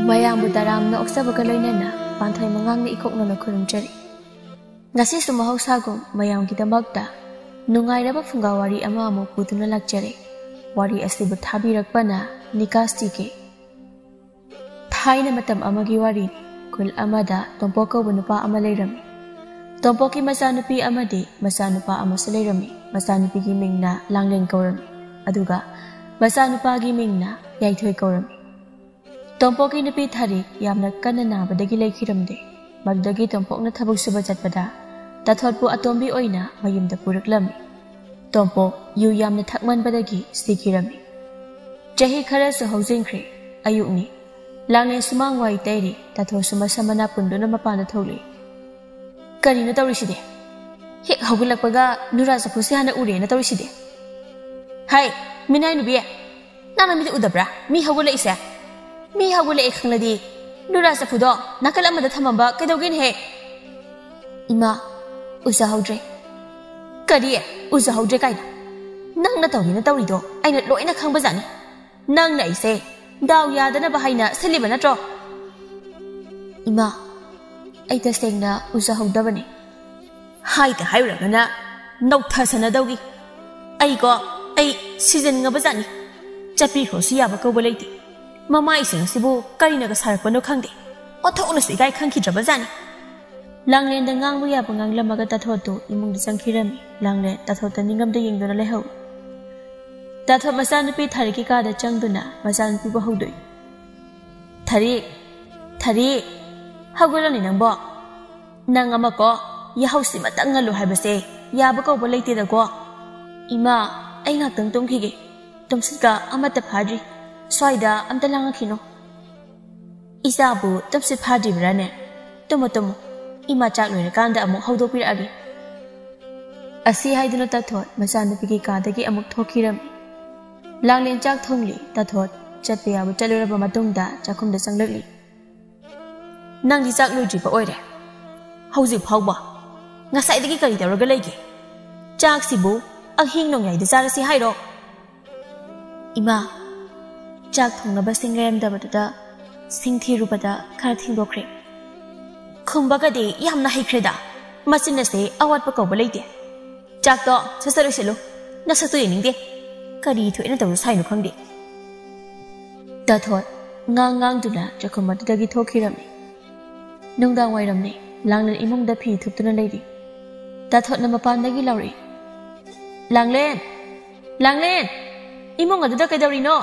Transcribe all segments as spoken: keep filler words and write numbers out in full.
ꯃꯌꯥꯝꯕꯨ ꯇꯔꯥꯝꯅ ꯑꯣꯛꯆꯕꯒ ꯂꯣꯏꯅꯅ ꯄꯥꯟꯊꯣꯏ ꯃꯉꯥꯡꯅ ꯏꯀꯣꯛꯅꯅ ꯈꯨꯔꯨꯝꯖꯔꯤ꯫ ꯉꯁꯤꯁꯨ ꯃꯍꯧꯁꯥꯒꯨꯝ ꯃꯌꯥꯝꯒꯤꯗꯃꯛꯇ ꯅꯨꯡꯉꯥꯏꯔꯕ ꯐꯨꯡꯒꯥ ꯋꯥꯔꯤ ꯑꯃ ꯑꯃꯨꯛ ꯄꯨꯗꯨꯅ ꯂꯥꯛꯆꯔꯦ꯫ ꯋꯥꯔꯤ ꯑꯁꯤꯕꯨ ꯊꯥꯕꯤꯔꯛꯄꯅ ꯅꯤꯀꯥꯁ ꯇꯤ ꯀꯦ꯫ ꯊꯥꯏꯅ ꯃꯇꯝ ꯑꯃꯒꯤ ꯋꯥꯔꯤꯅꯤ꯫ ꯈꯨꯜ ꯑꯃꯗ ꯇꯣꯝꯄꯣꯛ ꯀꯧꯕ ꯅꯨꯄꯥ ꯑꯃ ꯂꯩꯔꯝꯃꯤ꯫ ꯇꯣꯝꯄꯣꯛꯀꯤ ꯃꯆꯥꯅꯨꯄꯤ ꯑꯃꯗꯤ ꯃꯆꯥꯅꯨꯄꯥ ꯑꯃꯁꯨ ꯂꯩꯔꯝꯃꯤ꯫ ꯃꯆꯥꯅꯨꯄꯤꯒꯤ ꯃꯤꯡꯅ ꯂꯥꯡꯂꯦꯟ ꯀꯧꯔꯝꯃꯤ, ꯑꯗꯨꯒ ꯃꯆꯥꯅꯨꯄꯥꯒꯤ ꯃꯤꯡꯅ ꯌꯥꯏꯊꯣꯏ ꯀꯧꯔꯝꯃꯤ꯫ ꯇꯣꯝꯄꯣꯛꯀꯤ ꯅꯨꯄꯤ ꯊꯥꯔꯤꯛ ꯌꯥꯝꯅ ꯀꯟꯅ ꯅꯥꯕꯗꯒꯤ ꯂꯩꯈꯤꯔꯝꯗꯦ꯫ ꯃꯗꯨꯗꯒꯤ ꯇꯣꯝꯄꯣꯛꯅ ꯊꯕꯛ ꯁꯨꯕ ꯆꯠꯄꯗ ꯇꯥꯊꯣꯠꯄꯨ ꯑꯇꯣꯝꯕꯤ ꯑꯣꯏꯅ ꯃꯌꯨꯝꯗ ꯄꯨꯔꯛꯂꯝꯃꯤ꯫ ꯇꯣꯝꯄꯣꯛ ꯌꯨ ꯌꯥꯝꯅ ꯊꯛꯃꯟꯕꯗꯒꯤ ꯁꯤꯈꯤꯔꯝꯃꯤ꯫ ꯆꯍꯤ ꯈꯔꯁꯨ ꯍꯧꯖꯤꯟꯈ꯭ꯔꯦ꯫ ꯑꯌꯨꯛꯅꯤ꯫ ꯂꯥꯡꯂꯦꯟ ꯁꯨꯃꯥꯡ ꯋꯥꯏ ꯇꯩꯔꯤ꯫ ꯇꯥꯊꯣꯠꯁꯨ ꯃꯁꯝ ꯃꯅꯥ ꯄꯨꯟꯗꯨꯅ ꯃꯄꯥꯟꯗ ꯊꯣꯛꯂꯛꯏ꯫ "ꯀꯔꯤꯅꯣ ꯇꯧꯔꯤꯁꯤꯗꯤ? ꯍꯦꯛ ꯍꯧꯒꯠꯂꯛꯄꯒ ꯅꯨꯔꯥ ꯆꯐꯨꯁꯦ ꯍꯥꯟꯅ ꯎꯔꯦꯅ ꯇꯧꯔꯤꯁꯤꯗꯤ? ꯍꯥꯏ, ꯃꯤꯅꯥꯏ ꯅꯨꯕꯤ, ꯅꯪꯅ ꯃꯤꯗꯤ ꯎꯗꯕ꯭ꯔꯥ? ꯃꯤ ꯍꯧꯒꯠꯂꯛꯏꯁꯦ? ꯃꯤ ꯍꯧꯒꯠꯂꯛꯑꯦ ꯈꯪꯂꯗꯤ ꯅꯨꯔꯥ ꯆꯐꯨꯗꯣ ꯅꯥꯀꯜ ꯑꯃꯗ ꯊꯝꯃꯝꯕ ꯀꯩꯗꯧꯒꯦꯅꯦꯍꯦ?" "ꯏꯃꯥ, ꯎꯖꯍꯧꯗ꯭ꯔꯦ꯫" "ꯀꯔꯤ? ꯎꯖꯍꯧꯗ꯭ꯔꯦ ꯀꯥꯏꯅ? ꯅꯪꯅ ꯇꯧꯒꯦꯅ ꯇꯧꯔꯤꯗꯣ ꯑꯩꯅ ꯂꯣꯏꯅ ꯈꯪꯕꯖꯥꯠꯅꯤ꯫ ꯅꯪꯅ ꯑꯩꯁꯦ ꯗꯥꯎ ꯌꯥꯗꯅꯕ ꯍꯥꯏꯅ ꯁꯤꯜꯂꯤꯕ ꯅꯠꯇ꯭ꯔꯣ?" "ꯏꯃꯥ, ꯑꯩ ꯇꯁꯦꯡꯅ ꯎꯖꯍꯧꯗꯕꯅꯤ꯫" "ꯍꯥꯏꯗ ꯍꯥꯏꯔꯨꯔꯒꯅ ꯅꯧꯊꯁꯅꯗꯧꯒꯤ꯫ ꯑꯩꯀꯣ, ꯑꯩ ꯁꯤꯖꯤꯟꯅꯕꯖꯥꯠꯅꯤ꯫ ꯆꯠꯄꯤꯈ꯭ꯔꯣꯁꯨ ꯌꯥꯕ ꯀꯧꯕ ꯂꯩꯇꯦ꯫ ꯃꯃꯥꯏꯁꯤꯡ ꯑꯁꯤꯕꯨ ꯀꯔꯤꯅꯒ ꯁꯥꯔꯛꯄꯅꯣ ꯈꯪꯗꯦ꯫ ꯑꯣꯟꯊꯣꯛꯅꯁꯨ ꯏꯀꯥꯏ ꯈꯪꯈꯤꯗ꯭ꯔꯕꯖꯥꯠꯅꯤ꯫" ꯂꯥꯡꯂꯦꯟꯗ ꯉꯥꯡꯕ ꯌꯥꯕ ꯉꯥꯡꯂꯝꯃꯒ ꯇꯥꯊꯣꯠꯇꯨ ꯏꯃꯨꯡꯗ ꯆꯪꯈꯤꯔꯝꯃꯤ꯫ ꯂꯥꯡꯂꯦꯟ ꯇꯥꯊꯣꯠꯇ ꯅꯤꯡꯉꯝꯗ ꯌꯦꯡꯗꯨꯅ ꯂꯩꯍꯧꯏ꯫ ꯇꯥꯊꯣꯠ ꯃꯆꯥꯅꯨꯄꯤ ꯊꯥꯔꯤꯛꯀꯤ ꯀꯥꯗ ꯆꯪꯗꯨꯅ ꯃꯆꯥꯅꯨꯄꯤꯕꯨ ꯍꯧꯗꯣꯛꯏ꯫ "ꯊꯥꯔꯤꯛ, ꯊꯥꯔꯤꯛ, ꯍꯧꯒꯠꯂꯣꯅꯦ ꯅꯪꯕꯣ꯫ ꯅꯪ ꯑꯃꯀꯣ, ꯌꯥꯍꯧꯁꯤꯃꯇꯪ ꯉꯜꯂꯨ ꯍꯥꯏꯕꯁꯦ ꯌꯥꯕ ꯀꯧꯕ ꯂꯩꯇꯦꯗꯀꯣ꯫" "ꯏꯃꯥ, ꯑꯩ ꯉꯥꯛꯇꯪ ꯇꯨꯝꯈꯤꯒꯦ꯫ ꯇꯨꯝꯁꯤꯠꯀ ꯑꯃꯠꯇ ꯐꯥꯗ꯭ꯔꯤ꯫ ꯁ꯭ꯋꯥꯏꯗ ꯑꯝꯇ ꯂꯥꯡꯉꯛꯈꯤꯅꯨ꯫" "ꯏꯆꯥꯕꯨ ꯇꯨꯝꯁꯤꯠ ꯐꯥꯗ꯭ꯔꯤꯕ꯭ꯔꯥꯅꯦ? ꯇꯨꯝꯃꯣ, ꯇꯨꯝꯃꯣ꯫ ꯏꯃꯥ ꯆꯥꯛ ꯂꯣꯏꯔꯀꯥꯟꯗ ꯑꯃꯨꯛ ꯍꯧꯗꯣꯛꯄꯤꯔꯛꯑꯒꯦ꯫" ꯑꯁꯤ ꯍꯥꯏꯗꯨꯅ ꯇꯥꯊꯣꯠ ꯃꯆꯥꯅꯨꯄꯤꯒꯤ ꯀꯥꯗꯒꯤ ꯑꯃꯨꯛ ꯊꯣꯛꯈꯤꯔꯝꯃꯤ꯫ ꯂꯥꯡꯂꯦꯟ ꯆꯥꯛ ꯊꯣꯡꯂꯤ꯫ ꯇꯥꯊꯣꯠ ꯆꯠꯄ ꯌꯥꯕ ꯆꯠꯂꯨꯔꯕ ꯃꯇꯨꯡꯗ ꯆꯥꯛꯈꯨꯝꯗ ꯆꯪꯂꯛꯂꯤ꯫ "ꯅꯪꯗꯤ ꯆꯥꯛ ꯂꯣꯏꯗ꯭ꯔꯤꯕ ꯑꯣꯏꯔꯦ? ꯍꯧꯖꯤꯛ ꯐꯥꯎꯕ? ꯉꯁꯥꯏꯗꯒꯤ ꯀꯔꯤ ꯇꯧꯔꯒ ꯂꯩꯒꯦ? ꯆꯥꯛꯁꯤꯕꯨ ꯑꯍꯤꯡ ꯅꯣꯡꯌꯥꯏꯗ ꯆꯥꯔꯁꯤ ꯍꯥꯏꯔꯣ?" "ꯏꯃꯥ, ꯆꯥꯛ ꯊꯣꯡꯅꯕ ꯁꯤꯡ ꯂꯩꯔꯝꯗꯕꯗꯨꯗ ꯁꯤꯡ ꯊꯤꯔꯨꯕꯗ ꯈꯔ ꯊꯦꯡꯗꯣꯛꯈ꯭ꯔꯦ꯫ ꯈꯨꯝꯕꯒꯗꯤ ꯌꯥꯝꯅ ꯍꯩꯈ꯭ꯔꯦꯗ꯫ ꯃꯆꯤꯟ ꯑꯁꯦ ꯑꯋꯥꯠꯄ ꯀꯧꯕ ꯂꯩꯇꯦ꯫ ꯆꯥꯛꯇꯣ ꯁꯠ ꯁꯠ ꯂꯣꯏꯁꯤꯜꯂꯨ꯫ ꯅꯁꯛꯇꯣ ꯌꯦꯡꯅꯤꯡꯗꯦ꯫ ꯀꯔꯤ ꯊꯣꯛꯑꯦꯅ ꯇꯧꯔꯨ ꯁꯥꯏꯅꯣ ꯈꯪꯗꯦ꯫ ꯇꯥꯊꯣꯠ ꯉꯥꯡ ꯉꯥꯡꯗꯨꯅ ꯆꯥꯛꯈꯨꯝ ꯑꯗꯨꯗꯒꯤ ꯊꯣꯛꯈꯤꯔꯝꯃꯤ꯫ ꯅꯨꯡꯗꯥꯡ ꯋꯥꯏꯔꯝꯅꯤ꯫ ꯂꯥꯡꯂꯦꯟ ꯏꯃꯨꯡꯗ ꯐꯤ ꯊꯨꯞꯇꯨꯅ ꯂꯩꯔꯤ꯫ ꯇꯥꯊꯣꯠꯅ ꯃꯄꯥꯟꯗꯒꯤ ꯂꯥꯎꯔꯛꯏ, "ꯂꯥꯡꯂꯦꯟ! ꯂꯥꯡꯂꯦꯟ! ꯏꯃꯨꯡ ꯑꯗꯨꯗ ꯀꯩꯗꯧꯔꯤꯅꯣ?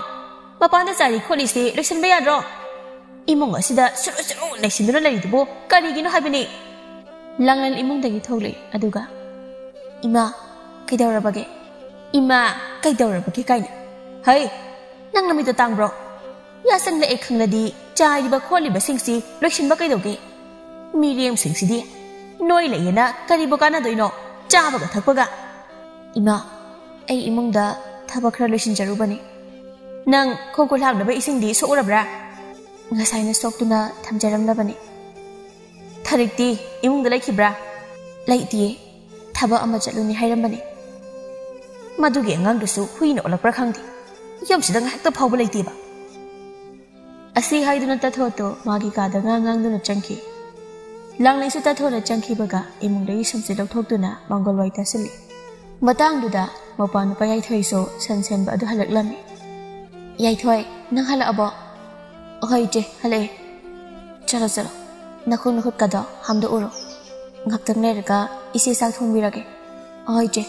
ꯃꯄꯥꯟꯗ ꯆꯥꯔꯤ ꯈꯣꯠꯂꯤꯁꯤ ꯂꯣꯏꯁꯤꯟꯕ ꯌꯥꯗ꯭ꯔꯣ? ꯏꯃꯨꯡ ꯑꯁꯤꯗ ꯁꯨꯔꯨ ꯁꯨꯔꯨ ꯂꯩꯁꯤꯟꯗꯨꯅ ꯂꯩꯔꯤꯗꯨꯕꯨ ꯀꯔꯤꯒꯤꯅꯣ ꯍꯥꯏꯕꯅꯤ?" ꯂꯥꯡꯂꯦꯟ ꯏꯃꯨꯡꯗꯒꯤ ꯊꯣꯛꯂꯛꯏ꯫ ꯑꯗꯨꯒ, "ꯏꯃꯥ, ꯀꯩꯗꯧꯔꯕꯒꯦ? ꯏꯃꯥ, ꯀꯩꯗꯧꯔꯕꯒꯦ?" ꯀꯥꯏꯅ꯫ ꯍꯩ, ꯅꯪ ꯅꯃꯤꯠꯇꯣ ꯇꯥꯡꯕ꯭ꯔꯣ? ꯌꯥꯁꯪꯂꯛꯑꯦ ꯈꯪꯂꯗꯤ ꯆꯥꯏꯔꯤꯕ ꯈꯣꯠꯂꯤꯕꯁꯤꯡꯁꯤ ꯂꯣꯏꯁꯤꯟꯕ ꯀꯩꯗꯧꯒꯦ? ꯃꯤꯔꯦꯝꯁꯤꯡꯁꯤꯗꯤ ꯅꯣꯏ ꯂꯩꯌꯦꯅ ꯀꯔꯤꯕꯨ ꯀꯥꯟꯅꯗꯣꯏꯅꯣ? ꯆꯥꯕꯒ ꯊꯛꯄꯒ꯫ ꯏꯃꯥ, ꯑꯩ ꯏꯃꯨꯡꯗ ꯊꯕꯛ ꯈꯔ ꯂꯣꯏꯁꯤꯟꯖꯔꯨꯕꯅꯤ꯫ ꯅꯪ ꯈꯣꯡ ꯈꯨꯠ ꯍꯥꯝꯅꯕ ꯏꯁꯤꯡꯗꯤ ꯁꯣꯛꯎꯔꯕ꯭ꯔꯥ? ꯉꯁꯥꯏꯅ ꯁꯣꯛꯇꯨꯅ ꯊꯝꯖꯔꯝꯂꯕꯅꯤ꯫ ꯊꯔꯤꯛꯇꯤ ꯏꯃꯨꯡꯗ ꯂꯩꯈꯤꯕ꯭ꯔꯥ? ꯂꯩꯇꯤꯌꯦ꯫ ꯊꯕꯛ ꯑꯃ ꯆꯠꯂꯨꯅꯤ ꯍꯥꯏꯔꯝꯕꯅꯤ꯫ ꯃꯗꯨꯒꯤ ꯑꯉꯥꯡꯗꯨꯁꯨ ꯍꯨꯏꯅ ꯑꯣꯜꯂꯛꯄ꯭ꯔꯥ ꯈꯪꯗꯦ꯫ ꯌꯨꯝꯁꯤꯗ ꯉꯥꯏꯍꯥꯛꯇ ꯐꯥꯎꯕ ꯂꯩꯇꯦꯕ꯫ ꯑꯁꯤ ꯍꯥꯏꯗꯨꯅ ꯇꯥꯊꯣꯠꯇꯣ ꯃꯥꯒꯤ ꯀꯥꯗ ꯉꯥ ꯉꯥꯡꯗꯨꯅ ꯆꯪꯈꯤ꯫ ꯂꯥꯡꯂꯦꯟꯁꯨ ꯇꯥꯊꯣꯠꯅ ꯆꯪꯈꯤꯕꯒ ꯏꯃꯨꯡꯗꯒꯤ ꯁꯝꯁꯦ ꯂꯧꯊꯣꯛꯇꯨꯅ ꯃꯥꯡꯒꯣꯜ ꯋꯥꯏ ꯇꯥꯁꯤꯜꯂꯤ꯫ ꯃꯇꯥꯡꯗꯨꯗ ꯃꯧꯄꯥ ꯅꯨꯄꯥ ꯌꯥꯏꯊꯣꯏꯁꯨ ꯁꯟ ꯁꯦꯟꯕ ꯑꯗꯨ ꯍꯜꯂꯛꯂꯝꯃꯤ꯫ "ꯌꯥꯏꯊꯣꯏ, ꯅꯪ ꯍꯜꯂꯛꯑꯕꯣ?" "ꯍꯣꯏ ꯏꯆꯦ, ꯍꯜꯂꯛꯑꯦ꯫ ꯆꯠꯂꯣ ꯆꯠꯂꯣ, ꯅꯈꯣꯡ ꯅꯈꯨꯠꯀꯗꯣ ꯍꯥꯝꯗꯣꯛꯎꯔꯣ꯫ ꯉꯥꯛꯇꯪ ꯂꯩꯔꯒ ꯏꯆꯦ ꯆꯥꯛ ꯊꯣꯡꯕꯤꯔꯒꯦ꯫" "ꯍꯣꯏ ꯏꯆꯦ꯫"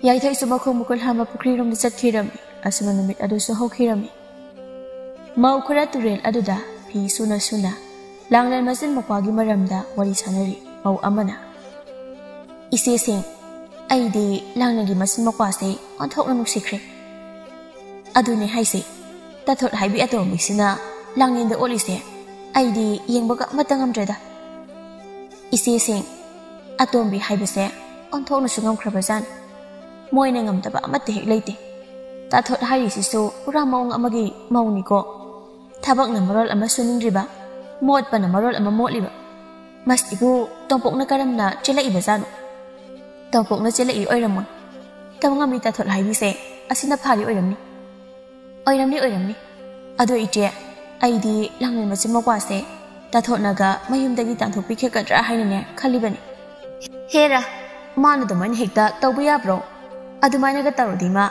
ꯌꯥꯏꯊꯣꯏꯁꯨ ꯃꯈꯣꯡ ꯃꯈꯨꯠ ꯍꯥꯝꯕ ꯄꯨꯈ꯭ꯔꯤꯔꯣꯝꯗ ꯆꯠꯈꯤꯔꯝꯃꯤ꯫ ꯑꯁꯨꯝꯅ ꯅꯨꯃꯤꯠ ꯑꯗꯨꯁꯨ ꯍꯧꯈꯤꯔꯝꯃꯤ꯫ ꯃꯧ ꯈꯔ ꯇꯨꯔꯦꯜ ꯑꯗꯨꯗ ꯐꯤ ꯁꯨꯅ ꯁꯨꯅ ꯂꯥꯡꯂꯦꯟ ꯃꯆꯤꯟ ꯃꯧꯄ꯭ꯋꯥꯒꯤ ꯃꯔꯝꯗ ꯋꯥꯔꯤ ꯁꯥꯟꯅꯔꯤ ꯃꯧ ꯑꯃꯅ꯫ "ꯏꯆꯦꯁꯤꯡ, ꯑꯩꯗꯤ ꯂꯥꯡꯂꯦꯟꯒꯤ ꯃꯆꯤꯟ ꯃꯧꯄ꯭ꯋꯥꯁꯦ ꯑꯣꯟꯊꯣꯛꯅ ꯅꯨꯡꯁꯤꯈ꯭ꯔꯦ꯫ ꯑꯗꯨꯅꯦ ꯍꯥꯏꯁꯦ, ꯇꯥꯊꯣꯠ ꯍꯥꯏꯕꯤ ꯑꯇꯣꯝꯕꯤꯁꯤꯅ ꯂꯥꯡꯂꯦꯟꯗ ꯑꯣꯜꯂꯤꯁꯦ ꯑꯩꯗꯤ ꯌꯦꯡꯕꯒ ꯑꯃꯠꯇ ꯉꯝꯗ꯭ꯔꯦꯗ꯫ ꯏꯆꯦꯁꯤꯡ, ꯑꯇꯣꯝꯕꯤ ꯍꯥꯏꯕꯁꯦ ꯑꯣꯟꯊꯣꯛꯅꯁꯨ ꯉꯝꯈ꯭ꯔꯕꯖꯥꯠꯅꯤ꯫ ꯃꯣꯏꯅ ꯉꯝꯗꯕ ꯑꯃꯠꯇ ꯍꯦꯛ ꯂꯩꯇꯦ꯫ ꯇꯥꯊꯣꯠ ꯍꯥꯏꯔꯤꯁꯤꯁꯨ ꯄꯨꯔꯥ ꯃꯑꯣꯡ ꯑꯃꯒꯤ ꯃꯧꯅꯤꯀꯣ꯫ ꯊꯕꯛꯅ ꯃꯔꯣꯜ ꯑꯃ ꯁꯨꯅꯤꯡꯗ꯭ꯔꯤꯕ, ꯃꯣꯠꯄꯅ ꯃꯔꯣꯜ ꯑꯃ ꯃꯣꯠꯂꯤꯕ꯫ ꯃꯁꯤꯕꯨ ꯇꯣꯝꯄꯣꯛꯅ ꯀꯔꯝꯅ ꯆꯦꯜꯂꯛꯏꯕꯖꯥꯠꯅꯣ? ꯇꯣꯝꯄꯣꯛꯅ ꯆꯦꯜꯂꯛꯏ ꯑꯣꯏꯔꯝꯃꯣꯏ꯫ ꯇꯧ ꯉꯝꯃꯤ ꯇꯥꯊꯣꯠ ꯍꯥꯏꯕꯤꯁꯦ ꯑꯁꯤꯅ ꯐꯥꯔꯤ ꯑꯣꯏꯔꯝꯅꯤ꯫ ꯑꯣꯏꯔꯝꯅꯤ, ꯑꯣꯏꯔꯝꯅꯤ꯫ ꯑꯗꯣ ꯏꯆꯦ, ꯑꯩꯗꯤ ꯂꯥꯡꯂꯦꯟ ꯃꯆꯤꯟ ꯃꯧꯄ꯭ꯋꯥꯁꯦ ꯇꯥꯊꯣꯠꯅꯒ ꯃꯌꯨꯝꯗꯒꯤ ꯇꯥꯟꯊꯣꯛꯄꯤꯈꯤꯒꯗ꯭ꯔꯥ ꯍꯥꯏꯅꯅꯦ ꯈꯜꯂꯤꯕꯅꯤ꯫ ꯍꯦꯔꯥ, ꯃꯥꯅ ꯑꯗꯨꯃꯥꯏꯅ ꯍꯦꯛꯇ ꯇꯧꯕ ꯌꯥꯕ꯭ꯔꯣ? ꯑꯗꯨꯃꯥꯏꯅꯒ ꯇꯧꯔꯗꯤ ꯃꯥ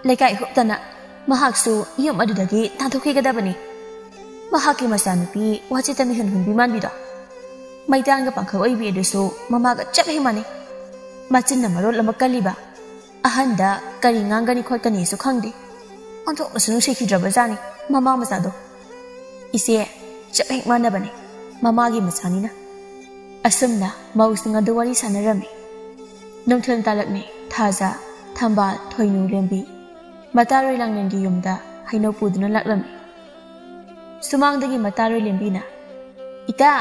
ꯂꯩꯀꯥꯏ ꯍꯨꯞꯇꯅ ꯃꯍꯥꯛꯁꯨ ꯌꯨꯝ ꯑꯗꯨꯗꯒꯤ ꯇꯥꯟꯊꯣꯛꯈꯤꯒꯗꯕꯅꯤ꯫ ꯃꯍꯥꯛꯀꯤ ꯃꯆꯥꯅꯨꯄꯤ ꯋꯥꯆꯦꯠꯇ ꯃꯤꯍꯨꯟ ꯍꯨꯟꯕꯤ ꯃꯥꯟꯕꯤꯗꯣ, ꯃꯩꯇꯥꯟꯒ ꯄꯥꯡꯈꯛ ꯑꯣꯏꯕꯤ ꯑꯗꯨꯁꯨ ꯃꯃꯥꯒ ꯆꯞ ꯍꯦꯛ ꯃꯥꯟꯅꯩ꯫ ꯃꯆꯤꯟꯅ ꯃꯔꯣꯜ ꯑꯃ ꯀꯜꯂꯤꯕ, ꯑꯍꯟꯗ ꯀꯔꯤ ꯉꯥꯡꯒꯅꯤ ꯈꯣꯠꯀꯅꯤꯁꯨ ꯈꯪꯗꯦ꯫ ꯑꯣꯟꯊꯣꯛꯅꯁꯨ ꯅꯨꯡꯁꯤꯈꯤꯗ꯭ꯔꯕꯖꯥꯠꯅꯤ ꯃꯃꯥ ꯃꯆꯥꯗꯣ꯫ ꯏꯆꯦ, ꯆꯞ ꯍꯦꯛ ꯃꯥꯟꯅꯕꯅꯤ, ꯃꯃꯥꯒꯤ ꯃꯆꯥꯅꯤꯅ꯫ ꯑꯁꯨꯝꯅ ꯃꯧꯁꯤꯡ ꯑꯗꯨ ꯋꯥꯔꯤ ꯁꯥꯟꯅꯔꯝꯃꯤ꯫ ꯅꯨꯡꯊꯤꯜ ꯇꯥꯂꯛꯅꯤ꯫ ꯊꯥꯖ, ꯊꯝꯕꯥꯜ, ꯊꯣꯏꯅꯨ, ꯂꯦꯝꯕꯤ ꯃꯇꯥꯔꯣꯏ ꯂꯥꯡꯂꯦꯟꯒꯤ ꯌꯨꯝꯗ ꯍꯩꯅꯧ ꯄꯨꯗꯨꯅ ꯂꯥꯛꯂꯝꯃꯤ꯫ ꯁꯨꯃꯥꯡꯗꯒꯤ ꯃꯇꯥꯔꯣꯏ ꯂꯦꯝꯕꯤꯅ, "ꯏꯇꯥ!